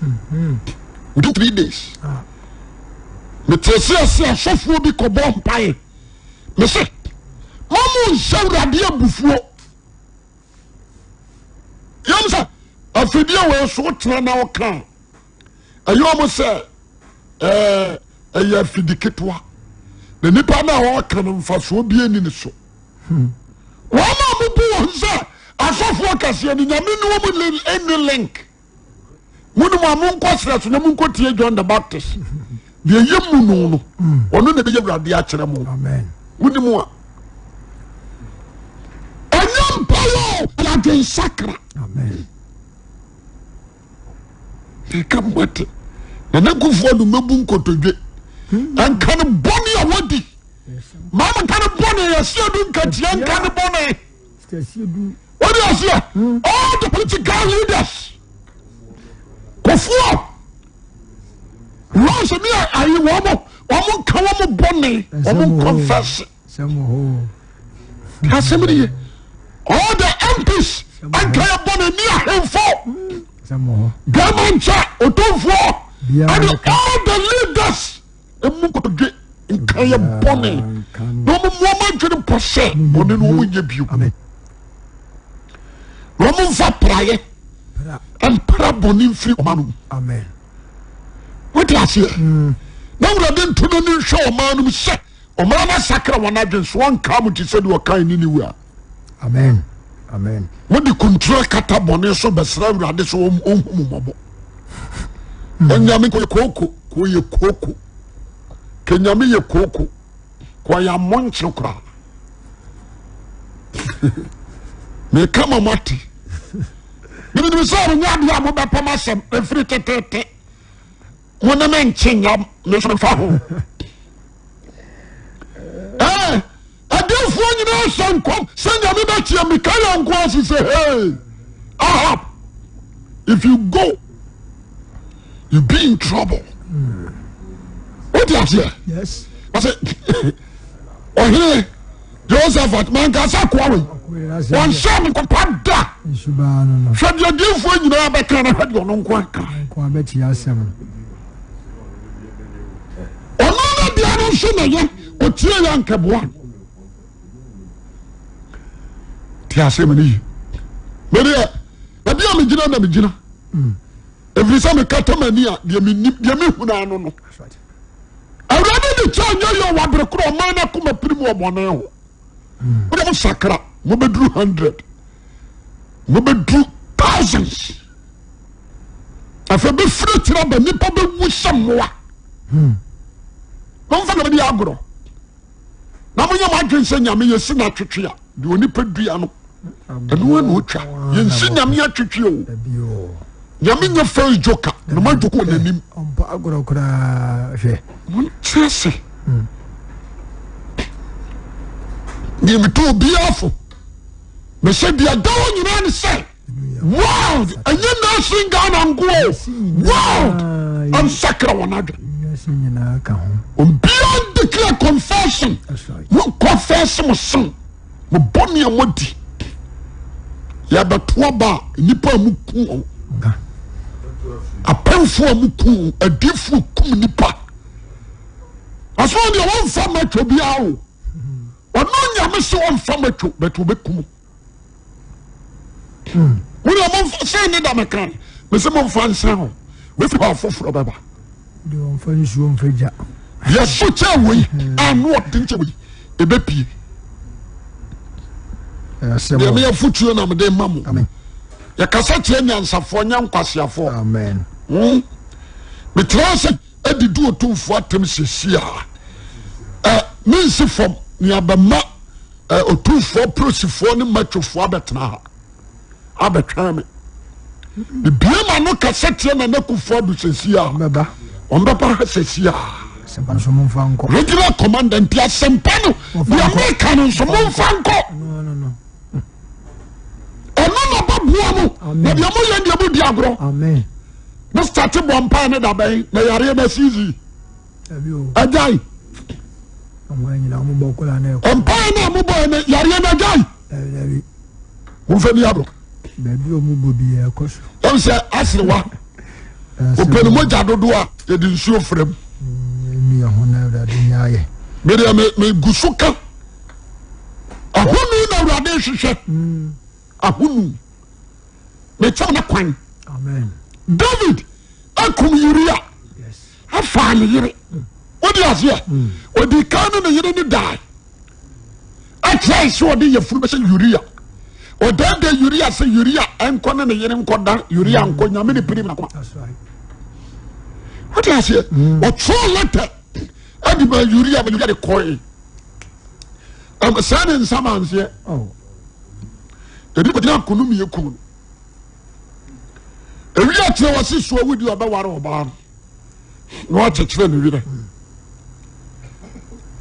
Within 3 days. Ah. Mete ase ase asɔfoɔ bi kɔbɔ mpaeɛ. Mese, mo mo nhyɛ Awurade abufuo. Yɛm sɛ afidie wɔ so tena na ɔka a ɛyɛ wɔn sɛ ɛɛ ɛyɛ afidi ketewa na nipa no a ɔka no mfasoɔ bi ani ne so. Wɔn a wɔbu wɔn sɛ asɔfoɔ kɛseɛ no nyame ne wɔn ɛni link. Mo ne mu a monkɔ serɛ so na monkɔ tie John the Baptist. Deɛ ɛyɛ mu no no ɔno na ɛbɛyɛ awurade akyerɛ mo. Mo ne mu a ɛnyɛ mpaeɛ o, ɛyɛ adwensakra. Nka mmate Nana Akufo-Addo mɛbu nkotodwe nka no bɔne a wadi maama nka no bɔne yɛsi adu nkatia nka no bɔne wode aseɛ all the political leaders kofoɔ lɔs ne ayi wɔn mo wɔn nka wɔn bɔne wɔn nkɔnfɛse asɛm ne ye all the MPs nka yɛ bɔne ne ahemfo gama nkyɛ otumfoɔ ɛne all the leaders emu nkotodwe nka yɛ bɔne na wɔn mu wɔn adwene mpɔ sɛ bɔne no wɔn nyɛ bio na wɔn mfa praeɛ mpra bɔne mfiri ɔman no mu wote aseɛ mm. Na awurade nto n'ani nhwɛ ɔman no mu sɛ ɔman no asakra wɔn adwene so wɔnka mo te sɛ deɛ ɔkan ne ne wura. Amen. Amen. Mode kunturu akata bɔne so bɛsrɛ awurade sɛ ɔnhu mo mmɔbɔ. Onyame kɔ yɛ kooko kɔ yɛ kooko kenyame yɛ kooko kɔ yɛ amonkye koraa. Meka ma moate. Menim sɛ ɔnyɛ adeɛ a mobɛpam asɛm ɛfiri teteete. Mo ne me nkye nya me nso mfa ho. Ɛɛ adiifoɔ nyinaa hyɛ nkɔm sɛ nyame bɛkyia Mikaia nko ase sɛ hey Ahab if you go you be in trouble. Wote aseɛ? Yes. Ɔsɛ ɔhene Jehoshaphat mankasa koa wei ɔnhyɛ me nkɔmpa da. Hwɛ deɛ adiifoɔ nyinaa bɛka na hwɛ deɛ ɔno nko aka. Ɔno no deɛ no nso na yɛ ɔtie yɛ nkɛboa. Te asɛm no yi. Medeɛ baabi a megyina na megyina. Ɛfiri sɛ mekata m'ani a deɛ menim deɛ mehunu ano no. Awurade de kyɛ nyɛ yɛ wɔ abere korɔ ɔman no akoma pirim wɔ bɔne ho. Wode mo sakra mobɛduru hundred mobɛduru thousands. Afei bɛfiri akyiri aba nnipa bɛwu sɛ mmoa. Momfa na mede agorɔ na monyɛ mo adwene sɛ nyame yɛsi no atwetwe a deɛ onipa dua no ɛno na ɔtwa. Yɛnsi nyame atwetwe o. Nyame nyɛ first joker na ma joko n'anim. Monte ase. Deɛ metu obiara fo mesɛ deɛ da hɔ nyinaa ne sɛ world ɛnyɛ nation Ghana nko o world ansakra wɔn adwene. Obiara declare confession mo confess mo sin mo bɔ nea mo di yɛbɛto aba a nnipa a mo ku wɔn apɛnfo a mo ku wɔn adiifoɔ kum nipa asoma deɛ wɔnfa matwa biara o ɔno nyame sɛ wɔnfa matwa bɛtɛ wɔbɛkum. Mo deɛ momfa sɛ ne da meka mese momfa nsa ho wefiri hɔ afoforɔ bɛba. Deɛ ɔmfa nsuo mfa gya. Deɛ so kyɛ wei ano ɔden kyɛ wei ɛbɛpie. Deɛ meyɛ fotuo na mede ma mo. Yɛkasa kyerɛ nyansafoɔ nyɛ nkwaseafoɔ. Amen. Metra sɛ adidi otumfoɔ atam sɛsi a mensi fam nea bɛma. Otumfoɔ polisifoɔ ne matwofoɔ abɛtena ha abɛtwɛn me. Mebue m'ano kasa tia Nana Akufo-Addo sɛsi a, wɔbɛba ha sɛsi a. Regional commander nti asɛmpa no deɛ meka no nso momfa nkɔ. Ɛno na bɛboa mo na deɛ moyɛ deɛ modi agorɔ. Mo starte bɔ mpae ne dabɛn na yareɛ no asizi. Agyae. Mpae no a mobɔɛ no yareɛ no agyae. Momfa ni agorɔ. Baabi a wɔbɔ biara ɛkɔ so. Ɛm sɛ aserewa ɔpɛ no mogya dodoɔ a yɛde nsuo frɛ mu. Ɛnu yɛ ho na awurade nyɛ ayɛ. Medeɛ megu so ka ahonu na awurade hwehwɛ ahonu mekyɛw ne kwan. David akum Uria afaa ne yere. Wode aseɛ ɔdi kan ne ne yere ne dae. Ɛkyerɛe sɛ ɔde yafunu bɛhyɛ Uria. Ɔdaadaa Uria sɛ Uria nkɔ ne ne yere nkɔda Uria nkɔ nyame ne pirim nakoma. Wote aseɛ? Mm. Ɔtwerɛ lɛtɛ ɛde ma Uria ma Uria de kɔe. Sɛ ne nsa ma nseɛ. Oh. Ɛde kɔgyina akono mmiɛ kum no. Ewi akyerɛ wɔ se soa wudi ɔbɛware ɔbaa no. na wakyekyere ne werɛ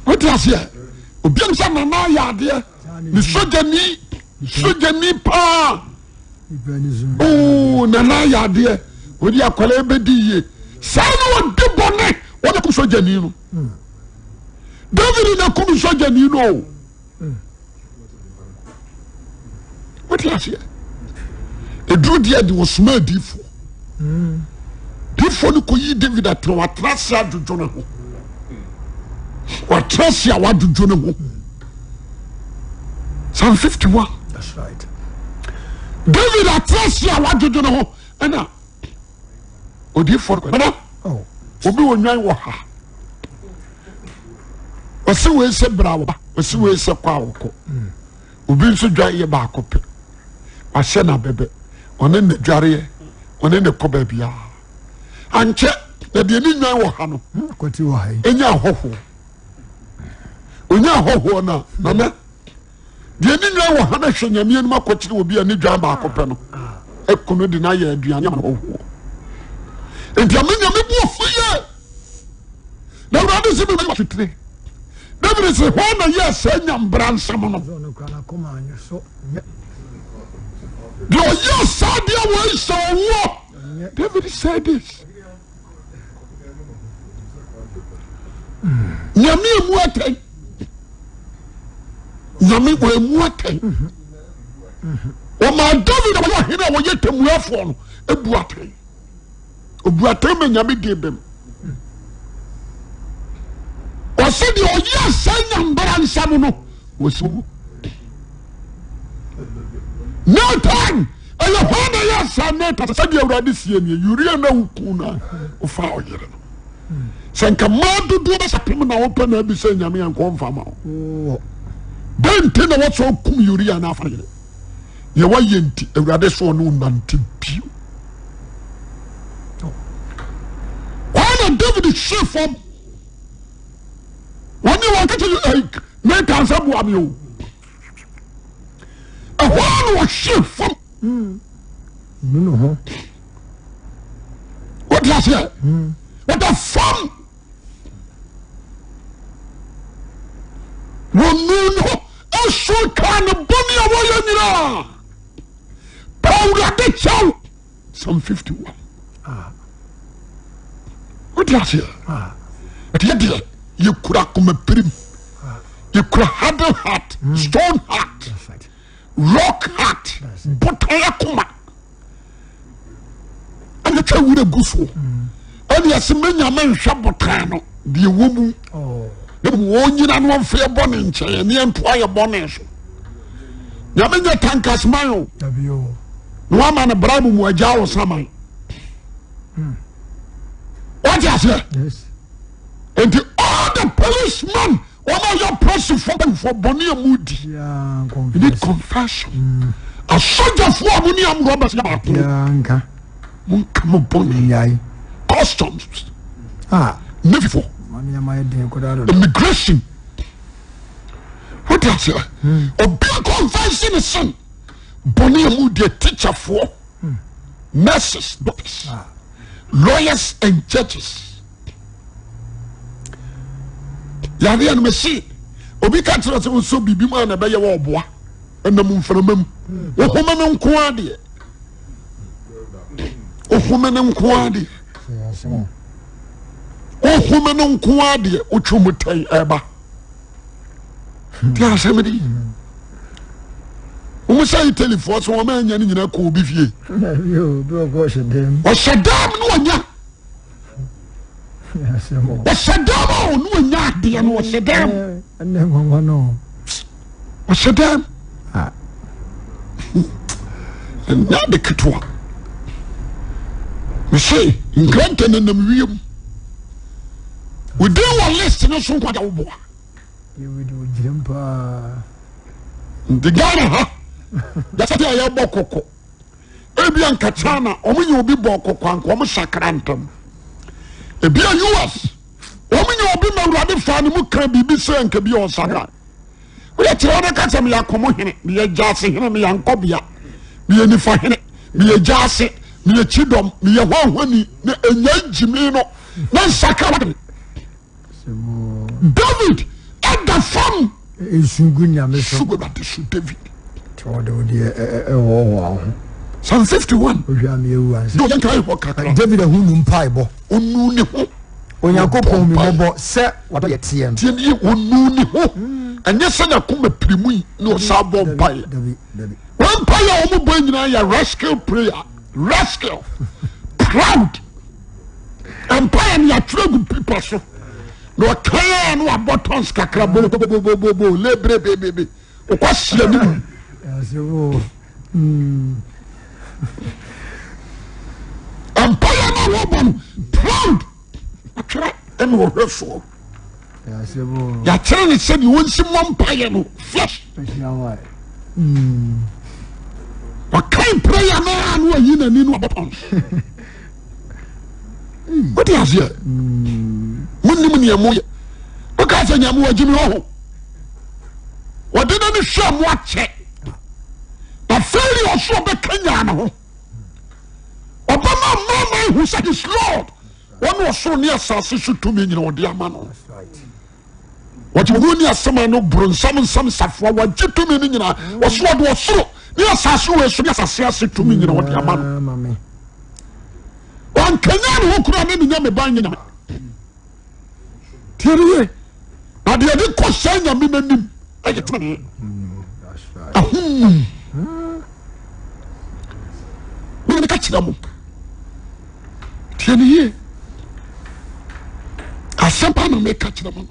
wote aseɛ obiam sɛ nana ayɛ adeɛ ne sogyani sogyani paa oo nana ayɛ adeɛ ɔde akwadaa bɛdi yie saa na ɔde bɔne ɔde kum sogyani no David na kum sogyani no o. Wote aseɛ? Ɛduru deɛ de wɔsoma adiifoɔ. Diifoɔ no kɔyi David atena watena ase adwodwo ne ho. Watena ase a wadwodwo ne ho. Psalm 51. That's right. David atena ase a wadwodwo ne ho ɛna odiifoɔ no kɔ. Oh. Obi wɔ nwan wɔ ha. Ɔsi wei sɛ bra wɔba, ɔsi wei sɛ kɔ a wɔkɔ. Obi nso dwan yɛ baako pɛ. Wahyɛ no abɛbɛ. Ɔne ne dwareɛ, ɔne ne kɔ baabiara. Ankyɛ na deɛ ne nwan wɔ ha no, Kɔte wɔ ha yi. ɛnya ahɔhoɔ. Ɔnya ahɔhoɔ no a, nana Deɛ ne nwan wɔ ha no hwɛ Nyame anim akɔkyere obi a ne dwan baako pɛ no aku no de no ayɛ aduane ama ɔhoɔ. Nti ama Nyame bu afu yie. Na Awurade sɛ bɛbɛ twitire. David sɛ hɔ na yɛ saa nyambra nsɛm no. Deɛ ɔyɛ saa deɛ wɔ sɛ ɔwuo. David said this. Nyame emu atɛn. Nyame wɔ emu atɛn. Ɔmaa David a ɔyɛ ɔhene a wɔyɛ tɛmmuafoɔ no ebu atɛn. Obu atɛn ma Nyame di bem. Ɔsɛ deɛ ɔyɛ saa nyambra nsɛm no wɔsi wu. Nathan ɛyɛ hɔ na yɛ saa Nathan sɛdeɛ Awurade sie nie Uria na woku no a wofa ɔyere no. Sɛ nka mmaa dodoɔ bɛsɛ apem na wopɛ na abisa Nyame a nka ɔmfa ma wo. Dɛn nti na wɔsɛ ɔkum Uria na afa yere? Deɛ wayɛ nti Awurade sɛ ɔne ɔnante bio. Hɔ na David hwe fam. Wɔne wɔn kɛkyɛ Nathan sɛ boa me o. Ɛhɔ na wɔhwe fam. Nu ne ho. Wote aseɛ? Wɔda fam. Wɔnu ne ho ɛso kaa ne bɔne a wɔyɛ nyinaa. Pa Awurade kyɛw. Psalm 51. Wote aseɛ? Ɛte yɛ deɛ yɛkura akoma pirim. Yɛkura hardened heart, stone heart. Rock heart botan akoma ɛna twa wura gu soɔ ɛna yɛsɛ menya me nhwɛ botan no deɛ wɔ mu oh. na mu wɔn nyina no ɔmfa yɛ bɔ ne nkyɛn ɛne ɛntoa yɛ bɔ ne so nyame nyɛ tankas man o na wama no bra mu mu agya wo saman hmm. wɔte aseɛ nti all the policemen Wɔn a wɔyɛ apolisifoɔ mpanimfoɔ bɔne a mudi. You need confession. Mm. Asogyafoɔ a mo ne am robbers yɛ baako. Monka mo bɔne. Customs. Ah. Navyfoɔ. Immigration. Wote aseɛ? Obi akɔnfɛnse ne sin bɔne a mu deɛ teacherfoɔ, nurses, doctors, lawyers and judges. Yareɛ no mese obi ka kyerɛ sɛ wosɔ biribi mu a na ɛbɛyɛ wɔ ɔboa ɛnam mframa mu wohome no nko ara deɛ wohome no nko ara deɛ wohome no nko ara deɛ wotwe mu tɛn ɛba tí a sɛm di wɔn sɛ Italyfoɔ so wɔn anya no nyinaa kɔ obi fie ɔhyɛ dɛm no ɔnya ɔhyɛ dɛm a ɔno ɔnya adeɛ no ɔhyɛ dɛm ɔhyɛ dɛm ɛnyɛ ade ketewa mese nkrantɛ nenam wiem wodin wɔ list no so nkɔda woboa nti Ghana ha yɛsɛ a yɛbɔ kɔkɔ ebi anka China wɔn nyɛ obi bɔ kɔkɔ anka wɔn sakra ntɛm ebi a US wɔn nyɛ obi ma awurade fa ne mu kan biribi sɛ nka bi a ɔsakra woyɛ kyerɛ wɔn ka sɛ meyɛ akɔmɔ hene meyɛ gyaase hene meyɛ ankɔbea meyɛ nifa hene meyɛ gyaase meyɛ kyidɔm meyɛ hwanhwani na enya gyimi no na nsakra wadene. David ɛda fam. Esu gu nyame so. Su gu Awurade so David. Tí wɔde wo deɛ ɛwɔwɔ ho. Psalm 51. Ohwɛ ami ewu ansa. Yóò yɛn kan hɔ kakra. David ahunu mpaebɔ. Onu ne ho. Onyankopɔn mi mɔbɔ sɛ wadɔ yɛ teɛ no. Tiɛ ni onu ne ho. Ɛnyɛ sɛ n'akoma pirimu yi na ɔsan bɔ mpaeɛ. Wɔn mpaeɛ a wɔn bɔ nyinaa yɛ rescue prayer rescue proud. Mpaeɛ no yɛatwerɛ gu pipa so na ɔkan a na wabɔ tons kakra bobobobobo lebrebebebe ɔkɔ hyia ne mu. Mpaeɛ no a wɔbɔ no proud atwerɛ ɛna ɔhwɛ soɔ. Yɛakyerɛ no sɛdeɛ wɔnsi mmɔ mpaeɛ no flesh. Ɔkan prayer no a na wayi n'ani no abɔ tons. Wote aseɛ? Monim nea moyɛ. Woka sɛ nyame wagye me ɔho. Wɔde n'ani hwɛ mo akyɛ. Na failure ɔso ɔbɛka nyaa ne ho. Ɔbɛma mama hu sɛ his Lord. Wɔne ɔsoro ne asase so tumi nyina ɔde ama no. Wɔgye owuo ne asɛm ano bronsam nsam safoa wɔgye tumi no nyinaa. Wɔso ɔde ɔsoro ne asase wɔ so ne asase ase tumi nyina ɔde ama no. Ɔnkanya ne ho koraa ne ne nyame ban nyɛ nyame. Tiɛniye na deɛ de kɔ saa nyame n'anim ɛyɛ tenenee. Ahonum. Mene ka kyerɛ mo. Tie ne yie. Asɛm pa na meka kyerɛ mo no.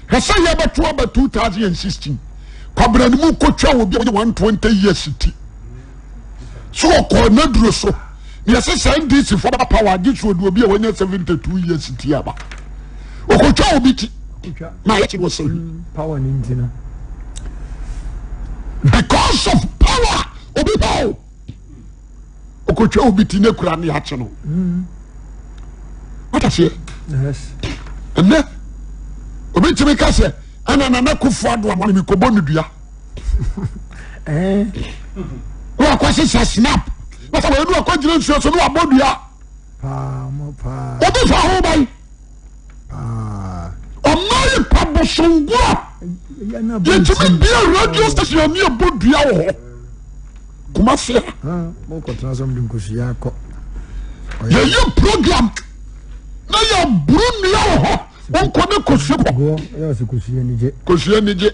Hwɛ sɛ yɛbɛto aba 2016. Kwabena no mu kɔtwa obi a ɔyɛ 120 years ti. So ɔkɔɔ n'aduro so. Na yɛsɛ sɛ NDC fo bɛba power agye so ɔde obi a wanya 72 years ti aba. Ɔkɔtwa obi ti. Na ayɛ kye wɔ sɛ mm, power ni nti no. Because of power obi hɔ o. Ɔkɔtwa obi ti ne kura ne akye no. Mm. What aseɛ? Yes. Ɛnɛ obi tumi ka sɛ ɛna Nana Akufo Addo ama mi kɔbɔ ne dua. Eh. Na wakɔ sesa snap. Na sɛ wɔyɛ no wakɔ gyina nsuo so na wabɔ dua. Obi fa ho ban. Ɔman yi pa bosongoa. Yɛtumi bia radio station ani ɛbɔ dua wɔ hɔ. Kumasi ha. Yɛyɛ program na yɛburu nnua wɔ hɔ. Wɔnkɔ ne kosua kɔ. Kosua ni gye.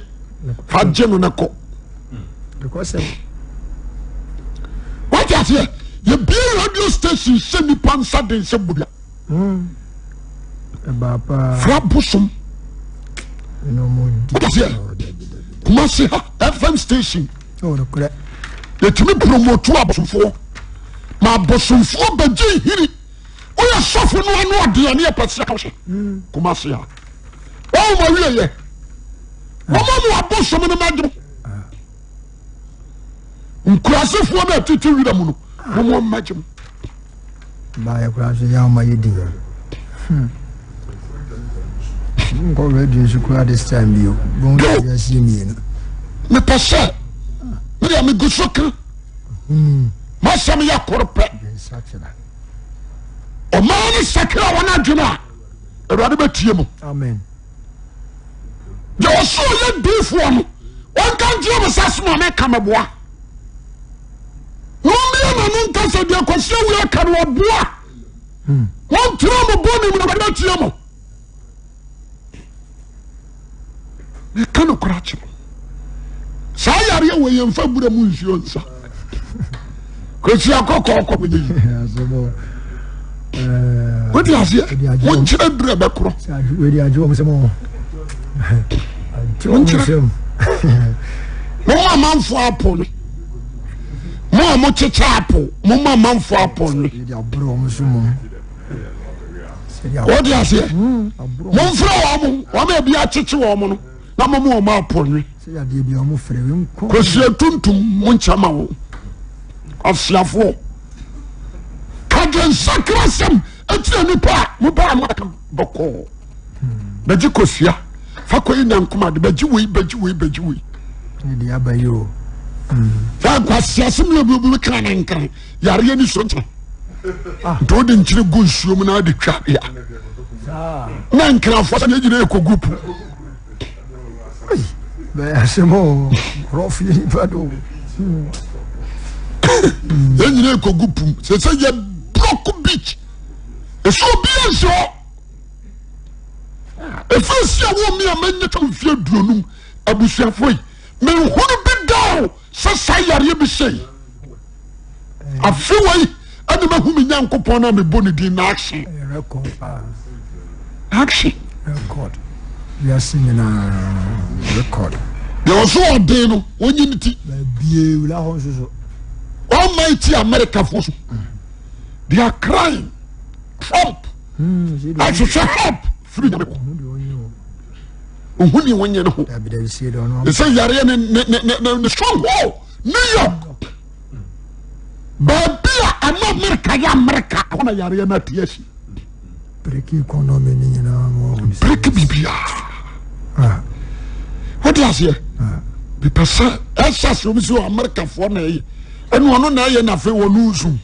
Fa gye no ne kɔ. Wate aseɛ? Yɛbie radio station hyɛ nipa nsa den sɛ bodua. Fra bosom. Wate aseɛ? Kumasi ha FM station. Yɛtumi promote abosomfoɔ. Ma abosomfoɔ bɛgye hiri. Woyɛ sɔfo no ano ɔdeɛ ne yɛpɛ sɛ yɛka wo hyɛ. Kumasi ha. Wɔn mu awie yɛ. Wɔn mu abosom no mɛgye. Nkurasefoɔ no atete wira mu no, wɔn mu mmɛgye mu. Baayɛ koraa nso yɛ ama yɛ di yɛn. Hmm. Nkɔ radio nso koraa this time bio. Bɔn yɛ asie mmienu. Mepɛ sɛ medeɛ megu so ka masɛm yɛ koro pɛ. Ɔman no sakra wɔn adwene a Awurade bɛtie mu. Deɛ ɔsɛ ɔyɛ diifoɔ no ɔnka nkyerɛ me sɛ asɛm a meka meboa na ɔmmea n'ano nka sɛ deɛ Kwasi Awuah aka no ɔboa. Montena mo bɔne mu na Awurade bɛtie mo. Meka nokorɛ akyerɛ saa yareɛ wɔ yɛmfa bura mu nsuo nsa kwasi akɔkɔɔ kɔ meyɛ yi wode aseɛ monkyerɛ duru ɛbɛkorɔ monkyerɛ moma amanfoɔ apo no mo a mokyekyɛ apo moma amanfoɔ apo no wode aseɛ momfrɛ wɔ mo wɔn a ebi akyekye wɔn no na mo mo wɔn apɔnwe kɔsia tuntum mo nkyɛn ma wɔn afiafoɔ kadwe nsakra sɛm etia nipa a mo baa mo aka bɔkɔɔ bɛgye kɔsia fa kɔ yi nyankoma de bɛgye wei bɛgye wei bɛgye wei. Sɛ nkwasiasɛm yɛ obi obi kan ne nkran yareɛ ni so nkyɛn. Ah. Nti wode nkyene gu nsuo mu na ade twa ya. Na nkrafoɔ sɛ yɛgyina yɛkɔgu po. Bɛyɛ asɛm o, nkurɔfo yɛ nipa do. Yɛn nyina yɛkɔgu po mu. Sɛ sɛ yɛ block beach. Ɛsɛ obi ansi hɔ. Ɛfiri si a wɔ mi a manya twam mfeɛ aduonum abusuafoɔ yi. Menhunu bi da o sɛ saa yareɛ bi sei. Afe wei ɛna mahu me Nyankopɔn na mebɔ ne din na action. Action. Record. Wiase nyinaa record. Deɛ ɔso ɔden no wɔnyi ne ti. Baabi wura hɔ nso so. Almighty America fo so. They are crying. Trump. Ahwehwɛ help firi nyame hɔ. Ohun ni wɔnyɛ ne ho. Ɛsɛ yareɛ ne ne ne ne ne stronghold New York. Baabi a ɛma Amerika yɛ Amerika ɛhɔ na yareɛ no ate asi. Breki economy ni nyinaa no ɔhun sɛ. Breki biribiara. Ah. Wode aseɛ? Ah. Mepɛ sɛ ɛhyɛ aseɛ wɔn si wɔ Amerikafoɔ na ɛyɛ ɛna ɔno na ɛyɛ na afei wɔn nsu.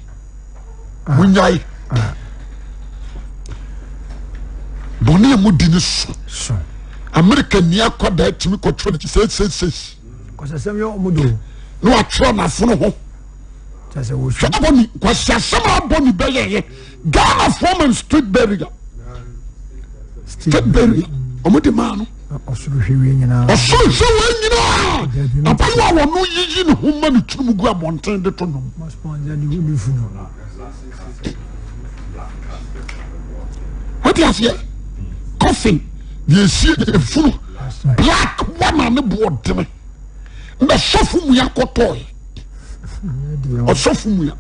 Ah. Munyae. Ah. Bɔnne a mudi ne so. Amerika ni akwadaa tumi kɔtwerɛ ne sɛsɛsɛs. Kɔsɛsɛm yɛ ɔmo do. Na watwerɛ n'afono ho. Hwɛ abɔ ni nkwasiasɛm a abɔ ni bɛyɛyɛ Ghana form and street burial. Street burial. Ɔmo de maa no. Ɔsoro hwɛ wei nyinaa. Ɔsoro hwɛ wei nyinaa. Abayewa a wɔn yiyi ne ho ma ne tirim gu abɔnten de to nom. Wọ́n aseɛ coffin deɛ esi efunu black one a ne bo ɔdene na sɔfo mua kɔtɔɔ yi ɔsɔfo mua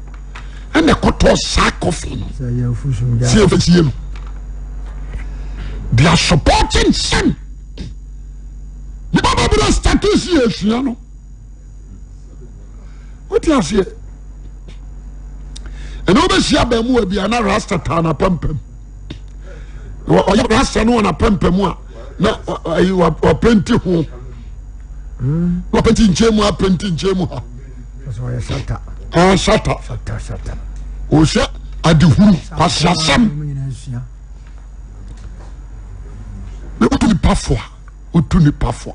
ɛna kɔtɔɔ saa coffin no si esie no they are supporting sin nipa bɛbrɛ status yɛ esua no. Wote aseɛ? Ɛna wobɛhyia abaamuwa bi a na rasta taa n'apampam. Ɔyɛ rasta no wɔ n'apampam a na ayi wapenti ho. Hmm. Wapenti nkyɛn mu apenti nkyɛn mu ha. Ɔyɛ sata. Ah, sata. Sata sata. Ɔhyɛ adehuru kwasiasɛm. Na wotu nipa fo a. Wotu nipa fo a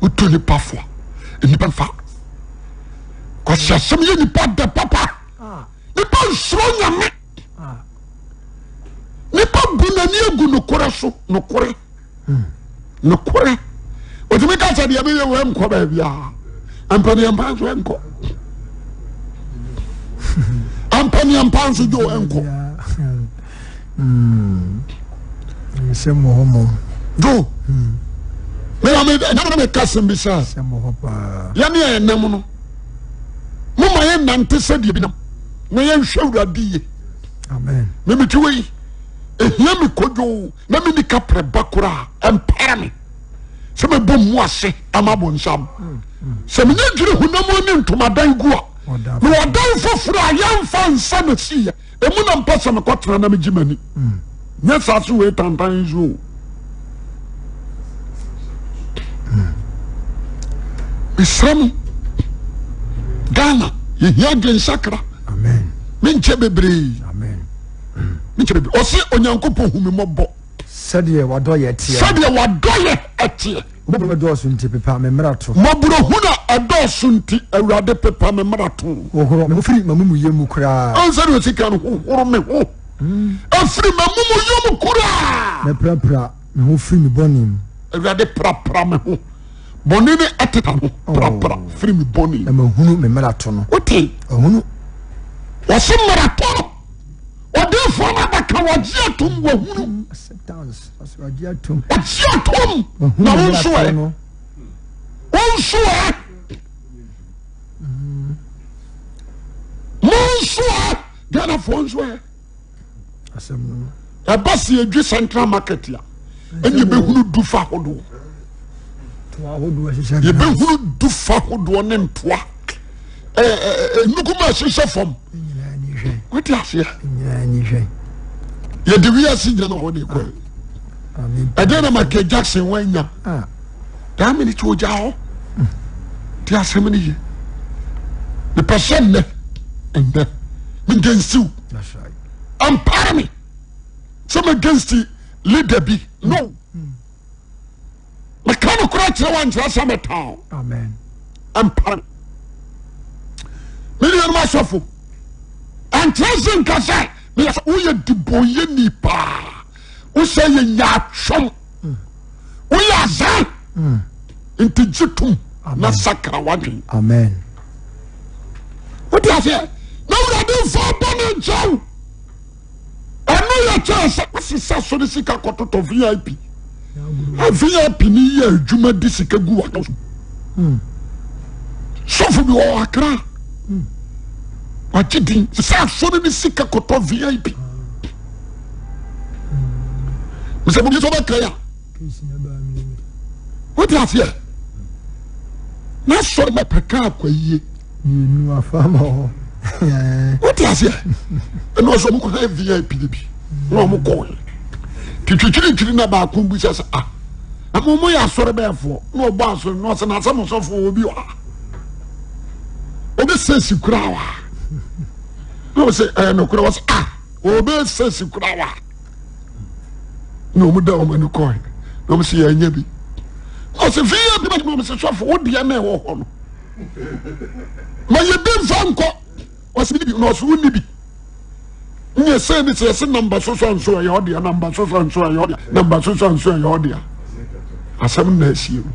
wotu nipa fo a nipa nfa kwasi asɛm yɛ nipa dɛ papa nipa nsoro nyame nipa bu n'ani agu nokorɛ so nokorɛ nokorɛ otumi ka sɛ deɛ meyɛ wɔ nkɔ baabi a mpaneɛmpa nso nkɔ mpaneɛmpa nso dwo nkɔ. Nsɛm wɔ hɔ mmom. Do. Mena me na me ka sɛm bi sɛ. Nsɛm wɔ hɔ paa. Yɛne a yɛnam no. Mo ma yɛn nante sɛ deɛ bi nam. Na yɛnhwɛ Awurade yie. Amen. Me mete wɔ yi. Ehia me kodwo na me nika prɛ ba koraa ɛmpara me. Sɛ mebɔ mu ase ama bonsam. Sɛ menyɛ dwiri honam ani ntomadan gu a. Mewɔ dan foforɔ a yɛmfa nsa na siiɛ. Emu na mpɛ sɛ mekɔtena na megye m'ani. Nyɛ saa so wei tantan nso o. Mesrɛ mo, Ghana yɛhia adwensakra. Menkyɛ bebree. Menkyɛ bebree. Ɔse Onyankopɔn hu me mmɔbɔ. Sɛdeɛ wadɔyɛ teɛ. Sɛdeɛ wadɔyɛ ɛteɛ. Mmɔborɔhunu dɔɔso nti pepa me mmarato. Mmɔborɔhunu a ɛdɔɔso nti Awurade pepa me mmarato. Hohoro me ho firi m'amumuyɛ mu koraa. Ɔn sɛdeɛ ɔsi ka no, hohoro me ho ɛfiri m'amumuyɛ mu koraa. Na prapra me ho firi me bɔne mu. Awurade prapra me ho. Bɔne ne ɛteta ho. Prapra oh. firi me bɔne mu. Na mahunu me mmarato no. Wote? Ɔhunu. Wɔsi mmarato no. Ɔdeefoɔ no abɛka wɔgye atom wɔhunu. Acceptance. Ɔgye atom. Ɔgye atom. Na wo nso ɛ. Wo nso ɛ. Mo nso ɛ. Ghanafoɔ nso ɛ. Ɛba si edwi central market a ɛna ebɛhunu dufa ahodoɔ. Yɛbɛhunu dufa ahodoɔ ne ntoa. Ɛɛ nnukuma ɛhyehyɛ fam. Wote aseɛ? Yɛde wiase nyina na hɔ ne kɔ. Ɛdeɛ na Michael Jackson wanya. Daa minute ogya hɔ. Te asɛm no ye. Mepɛ sɛ nnɛ nnɛ megensiw. Ampare me sɛ megensi leader bi. No. Meka no korɛ kyerɛ wa nkyerɛ sɛ metaa. Ampare me. Me nuanom asɔfo ɛnkyerɛ sɛ nka sɛ meyɛ sɛ woyɛ dibɔnyɛni paa wosɛ yɛ nyaatwom woyɛ azan nti gye tom na sakra w'adwen amen wote aseɛ na wurade mfa bɔne nkyɛ wo ɛno yɛ kyɛɛ sɛ wosesa sɔre sika kɔtotɔ vip a vip ne yɛ adwuma de sika gu w'atɔ so hmm. sɔfo bi wɔ akra hmm. wagye din sɛ asɔre ne sika kɔtɔ vip mesɛ bobi sɛ wobɛkae a wote aseɛ na sɔre mɛpɛ kaa kwayie mmienu afa ma hɔ wote aseɛ ɛna ɔsɛ ɔmo kɔhɛ vip no bi na ɔmo kɔɛ te twitwiritwiri na baako bisa sɛ ah na mo mo yɛ asɔre bɛɛfoɔ na ɔbɔ asɔre na ɔsɛ na asɛm ɔsɔfoɔ wɔ bi wɔ ha ɔbɛsɛ si koraa wa na ɔsɛ ɛyɛ nokorɛ ɔsɛ ah ɔbɛsɛ si koraa wa na wɔn da wɔn ani kɔɛ na wɔn sɛ yɛn nyɛ bi na ɔsɛ vip na wɔn sɛ sɔfo wo deɛ na ɛwɔ hɔ no ma yɛ bi nfa nkɔ ɔsɛ bi na ɔsɛ wonni bi nyɛ sɛ ne sɛ yɛsɛ namba soso nso ɛyɛ ɔdeɛ namba soso nso ɛyɛ ɔdeɛ namba soso nso ɛyɛ ɔdeɛ asɛm na asie no.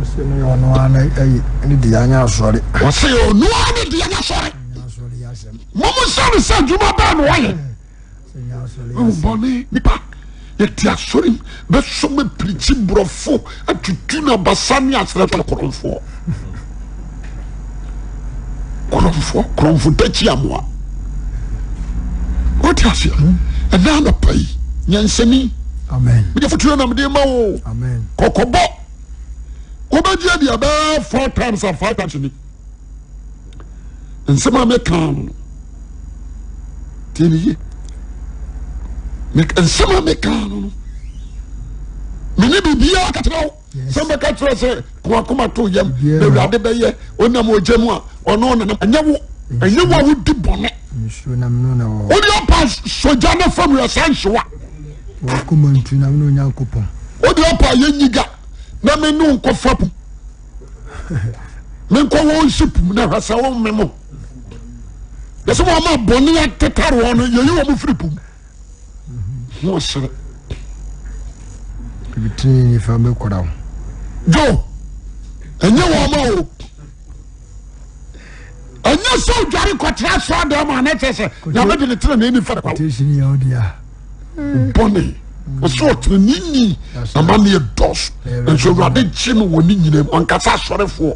Ɔsɛ ne ɔno ara ne deɛ anyɛ asɔre. Ɔsɛ ɔno ara ne deɛ anyɛ asɔre. Mɔmu sɛ ne sɛ adwuma bɛɛ na ɔyɛ. Bɔne nipa yɛte asɔre mu bɛsɔ ma pirikyi borɔfo atutu na basa ne asrɛ korɔmfoɔ korɔmfoɔ korɔmfo takyi amoa wote aseɛ ɛna anɔpa yi nyansani mede fotuo na mede ma wo kɔkɔbɔ wobɛgye adi abɛɛ four times a five times ni nsɛm a meka no no tie ne yie nsɛm a meka no no mene biribiara ka kyerɛ wo sɛ mbɛka kyerɛ sɛ komakoma to yam na awurade bɛyɛ ɔnam ogya mu a ɔno nanam ɛnyɛ wo ɛnyɛ wo a wodi bɔne wode ɔpa sogya no fam yɛ saa nhyewa wode ɔpa yɛnyiga na me ne wo nkɔfa pum menkɔ wɔn nsi pum na hwɛ sɛ wɔn memo yɛsɛ wɔn a bɔne atetare wɔn no yɛyi wɔn firi pum ho ɔsere bitiri nifa bɛkora wo jo ɛnyɛ wɔn ma o ɛnyɛ sɛ odware kɔtena asɔre dɛm a na kyerɛ sɛ nyame de ne tena ne nifa kwa bɔne ɔsɛ ɔteneneni amanneɛ dɔso nso awurade gye no wɔ ne nyina mu ɔnkasa asɔrefoɔ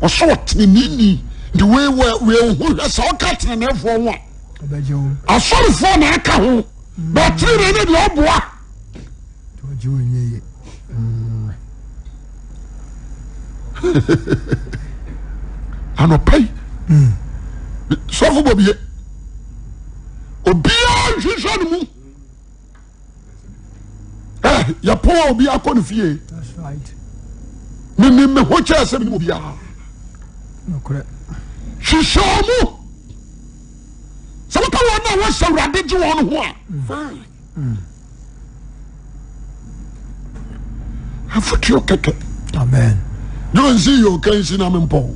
ɔsɛ ɔteneneni de wei wei ho hwɛ sɛ ɔka tenenefoɔ ho a asɔrefoɔ na aka ho na ɔtenene ne deɛ ɔboa anɔpa yi sɔfo bɔ bie obiara nhwehwɛ ne mu. Yɛpɔn a obi akɔ ne fie. Menim me ho kyɛɛ sɛ menim obiara. Hwehwɛ ɔmo. Sɛ woka wɔn a wɔhyɛ Awurade gye wɔn ho a, fine. Afotuo kɛkɛ. Amen. John si yɛ ɔka nsi na mempɔ.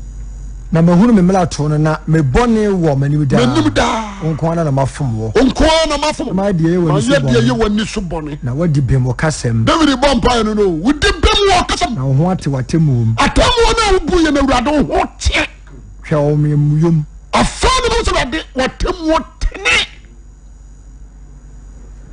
Na mahunu me mmarato no na me bɔne wɔ m'anim daa. M'anim daa. Wo nko ara na mafom wo. Wo nko ara na mafom. Na mayɛ deɛ ɛyɛ w'ani so bɔne. Mayɛ deɛ ɛyɛ w'ani so bɔne. Na wadi bem wɔ kasam. David bɔ mpaeɛ no no, wodi bem wɔ kasam. Na wo ho ate w'atemmuo mu. Atemmuo no a wobu yɛ no Awurade wo ho teɛ. Hwɛ wɔ me amumuyɔ mu. Afei na mahu sɛ Awurade w'atemmuo tene.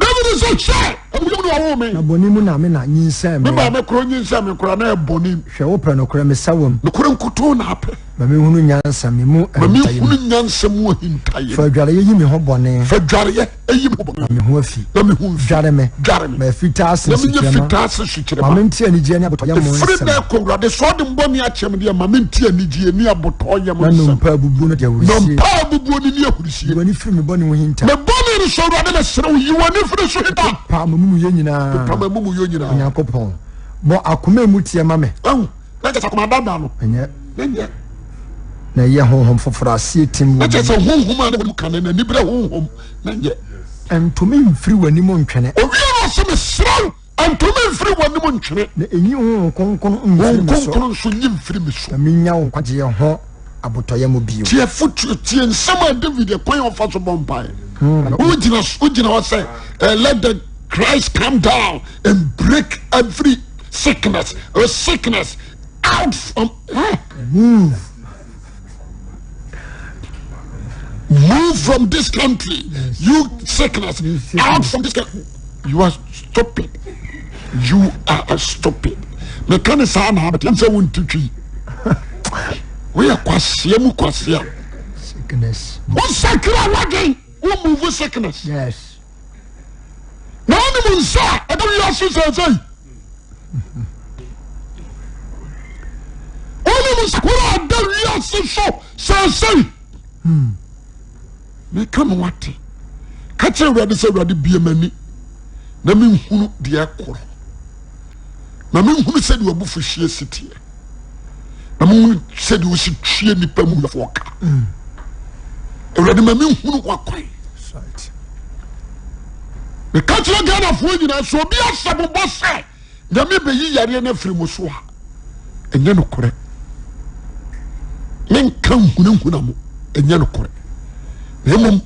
David sɛ hwɛ amumuyɔ mu na wɔwoo me. Na bɔne mu na me na nyinsɛn me. Me maame koro nyinsɛn me koraa na ɛbɔne mu. Hwɛ wopɛ nokorɛ me sawam. Nokorɛ nkutoo na apɛ. Ma menhunu nyansa me mu Ma ahintayɛ mu. menhunu nyansa mu ahintayɛ. Fa adwareɛ yi me ho bɔne. Fa adwareɛ yi me ho bɔne. Na me ho afi. Na me ho mfi. Dware me. Dware me. Ma ɛfitaa se Na menyɛ sukyerɛma. fitaa se sukyerɛma. Ma mente anigyeɛ ne abotɔyam Ɛfiri nsɛm. nnɛ rekɔ Awurade, sɛ ɔde me bɔne akyɛ me deɛ, ma mente anigyeɛ ne abotɔyam Na nsɛm. nnompe a abubuo no de ahurisie. Nnompe a abubuo no ne ahurisie. Yi w'ani firi me bɔne ho hinta. Me bɔne no so Awurade, mesrɛ wo, yi w'ani firi so hinta. Pepa m'amumuyɛ nyinaa. Pepa m'amumuyɛ nyinaa. Onyankopɔn, bɔ akoma a emu teɛ ma me. Ahu, na kyerɛ sɛ akoma dada no. Ɛnyɛ. Na nyɛ. Na ɛyɛ honhom foforɔ aseɛ tim wɔ Na kyerɛ mu. sɛ honhom a na wɔn kane na anibere honhom na nyɛ. Ɛnto me mfiri w'anim ntwene. Owie no ɔse mesrɛ wo ɛnto me mfiri w'anim ntwene. Na ɛnyi Honhom Kronkron mfiri Honhom me so. Kronkron nso nyi mfiri me so. Na mennya wo nkwagyeɛ ho abotɔyam bio. Tie afotuo, tie nsɛm a David ɛkwan a ɔfa so bɔ mpaeɛ. Wogyina wogyina hɔ sɛ eh, let the Christ come down and break every sickness, uh, sickness out from eh. Move. Move from this country. Yes. You sickness, You sickness. out from this country. You are stupid. You are stupid. Meka ne saa na abɛte sɛ wonti twi. Woyɛ kwasea mu kwasea. Sickness. Wosakra wadwen, wo move sickness. Yes. Na wonim nsa a ɛda wiase seesei. Wonim nsa koro a ɛda wiase so seesei. Meka ma wate. Ka kyerɛ Awurade sɛ Awurade bie m'ani na menhunu deɛ ɛkorɔ. Na menhunu sɛdeɛ w'abufuhyeɛ si teɛ. Na menhunu sɛdeɛ wosi tue nnipa mu yɛfoɔ ka. Awurade ma menhunu w'akwan. Meka kyerɛ Ghanafoɔ nyinaa sɛ obi ahyɛ mo bɔ sɛ Nyame bɛyi yareɛ no afiri mo so a, ɛnyɛ nokorɛ. Menka nhunahuna mo, ɛnyɛ nokorɛ. Na mmom,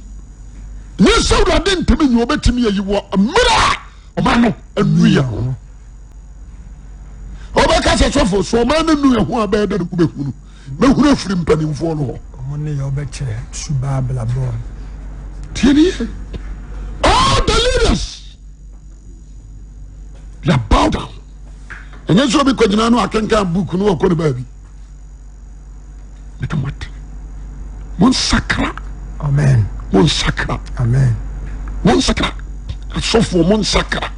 nyɛ sɛ Awurade ntumi nyɛ ɔbɛtumi ayi wɔ mmerɛ a ɔma no anu yɛ ho. Ɔbɛka sɛ sɔfo so ɔma no nu yɛ ho a bɛyɛ dɛ no wobɛhunu. Mɛhunu afiri mpanimfoɔ no hɔ. Wɔn ne yɛ ɔbɛkyerɛ suba abrabɔ. Tie ne yie. All the leaders they are bow down. Ɛnyɛ sɛ obi kɔgyina no akenkan book no ɔkɔ ne baabi. Meka mo ate. Monsakra. Amen. Monsakra. Amen. Monsakra. Asɔfoɔ monsakra.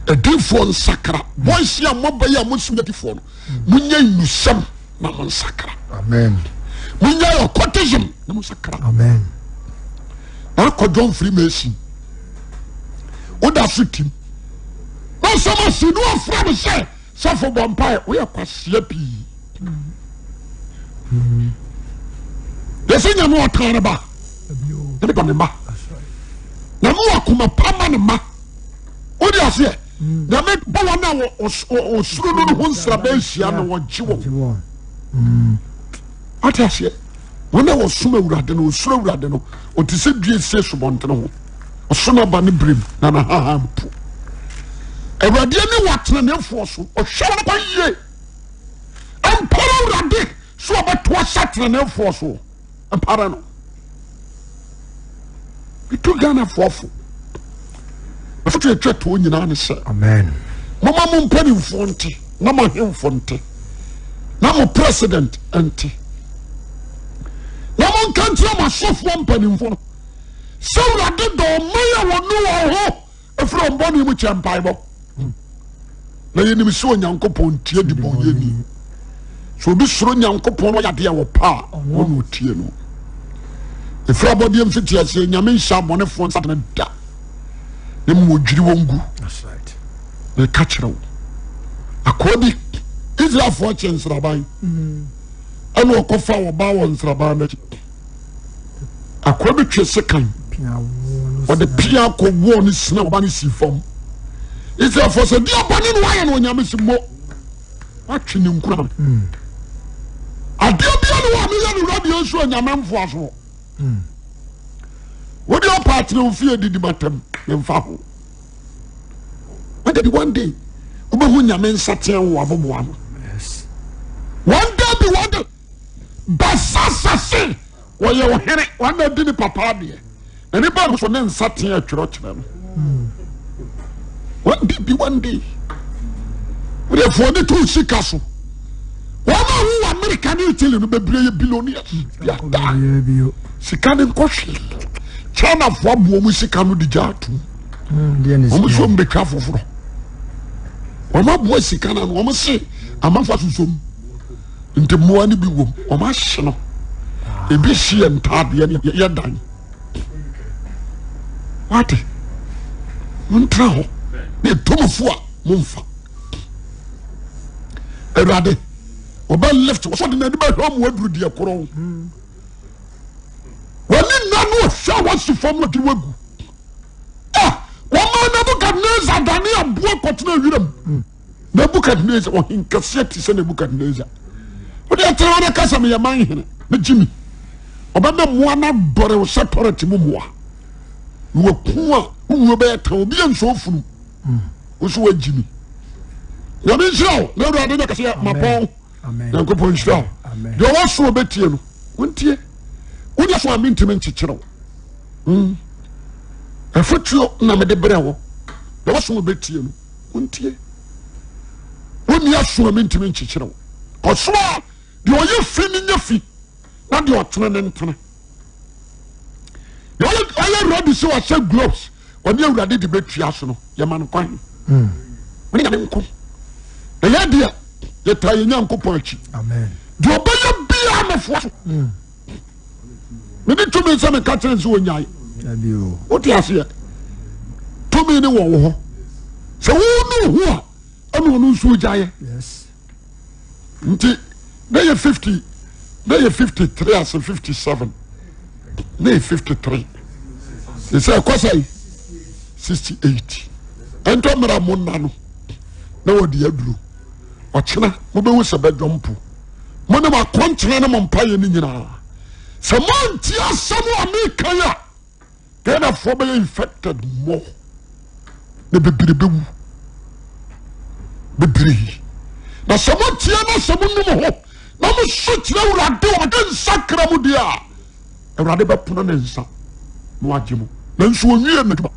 Adiifoɔ nsakra. Boys a mɔba yi a mosi adiifoɔ no. Monyɛ nnusɛm na monsakra. Amen. Monyɛ occultism na monsakra. Amen. Na akɔ John Freemason. Woda so tim. Na ɔsɛm asi ne wɔfrɛ me sɛ sɔfo bɔ mpae woyɛ kwaseɛ pii. Yɛsɛ nyame ɔtan ne ba. Nyame dɔ ne mma. Nyame wɔ akoma pa ma ne mma. Wode aseɛ? Nyame bɔ wɔn a wɔsuro no no ho nsraba ahyia na wɔgye wɔn. Wate aseɛ? Wɔn a wɔsom Awurade no, wɔsuro Awurade no, wɔte sɛ dua esie subɔntene ho. Ɔso n'aba ne berem na n'ahahan mpo. Awurade ani wɔ ateneneefoɔ so, ɔhwɛ wɔn kwan yie. Mpara Awurade so ɔbɛto ahyɛ ateneneefoɔ so. Mpara no. Metu Ghanafoɔ fo. Afotu atwa toɔ nyinaa ne sɛ. Amen. Moma mo mpanimfoɔ nte na mo ahemfo nte na mo president nte na monka nkyerɛ mo asɔfoɔ mpanimfoɔ no sɛ Awurade dɔ ɔman a wɔnu wɔn ho ɛfiri wɔn bɔne mu kyɛ mpaebɔ na yɛnim sɛ Onyankopɔn ntie debɔnyɛni sɛ obi soro Nyankopɔn ɔyɛ adeɛ a wɔpɛ a ɔna ɔtie no ɛfiri abɔdeɛ mfitiaseɛ Nyame nhyɛ abɔnefoɔ nsa dene da na mmom ɔdwiri wɔn gu. Meka kyerɛ wo. Akoa bi, Israelfoɔ kye nsraban. Ɛna ɔkɔfa ɔbaa wɔ nsraban n'akyi. Akoa bi twe sekan. Ɔde pia kɔ wɔɔ ne sina ɔba ne si fam. Israelfoɔ sɛ deɛ bɔne no wayɛ no onyame si mo. Watwe ne nkura. Adeɛ bia ne wɔ a meyɛ no wura deɛ nso onyame mfoa soɔ. Wode ɔpa atena wo fie didi matam memfa ho. One day one day wobɛhu nyame nsateɛ wɔ aboboa no. One day bi one day Belsasar se ɔyɛ ɔhene ɔna di ne papa adeɛ na ne ba so ne nsateɛ atwerɛkyerɛ no. One day bi one day wode foɔ ne to sika so. Wɔn a wowɔ Amerika ne Italy no bebree yɛ billionaires. Yada sika ne nkɔ hwee. Chinafoɔ aboɔ mu sika no de gya atum. Wɔn nso wɔn bɛtwa foforɔ. Wɔn aboa sika no ano wɔn se amanfo asosom nti mmoa no bi wom wɔn ahye no. Ebi si yɛ ntaadeɛ ne yɛ dan. Wate? Montra hɔ na ɛtɔmufo a momfa. Awurade ɔbɛ lift wɔsɔ de n'ani bɛhwɛ ɔmo aduru deɛ korɔn. Wɔne nna no ɔhwɛ a wɔsi fam aduru agu. Ah, wɔmaa Nebukadnezar dane aboa kɔtena wiram. Nebukadnezar, ɔhenkɛseɛ te sɛ Nebukadnezar. Wode ɛtena hɔ na ka sɛ meyɛ man hene, megye mi. Ɔbɛma mmoa no adɔre wo sɛ tɔrɛte mu mmoa. Na waku a wowuo bɛyɛ tan obi ansɔ funu. Wo so wagyi mi. Nyame nhyira wo na Awurade nyɛ kɛseɛ mapɔn. Nyankopɔn nhyira wo. Deɛ ɔwɔ so ɔbɛtie no, wontie. Wode so a mentumi nkyekyere wo. Hmm. Afotuo na mede brɛ wo. Deɛ ɔwɔ so ɔbɛtie no, wontie. Wonni aso a mentumi nkyekyere wo. Kɔso a deɛ ɔyɛ fi no nyɛ fi na deɛ ɔtene no ntene. Deɛ ɔyɛ ready sɛ ɔhyɛ gloves ɔne awurade de bɛtua so no yɛma no kwan. Hmm. Wone nyame nko. Na yɛ deɛ yɛtaa yɛ Nyankopɔn akyi. Deɛ ɔbɛyɛ biara mɛfoa so. Hmm. Mede tumi sɛ meka kyerɛ sɛ ɔnyae. Wote aseɛ? Tumi ne wɔ wo hɔ. Sɛ wonu ho a ɛna ɔno nso gyaeɛ. Nti na yɛ 50 na yɛ 53 ase 57 na yɛ 53 sɛ ɛkɔ sɛ 68 ɛntɔ mmerɛ mo nna no na wɔde aduro ɔkyena mobɛhu sɛ bɛdwɔ mpo mo ne mo akɔnkyena ne mo mpaeɛ no nyinaa sɛ moantie asɛm a meka yi a Ghanafoɔ bɛyɛ infected more na bebree bɛwu bebree na sɛ motie na sɛ monum ho na moso kyerɛ Awurade ɔde nsakra mu deɛ a Awurade bɛpono ne nsa na wagye mo nanso ɔnwie n'adwuma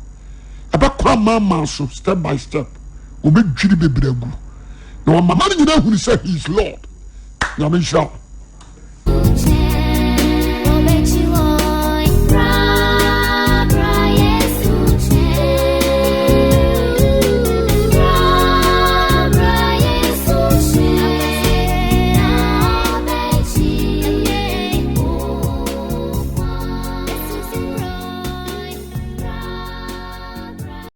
ɛbɛkɔ amaamaa so step by step wɔbɛdwiri bebree agu na wɔmama no nyinaa hunu sɛ he is Lord. Nyame nhyira wo.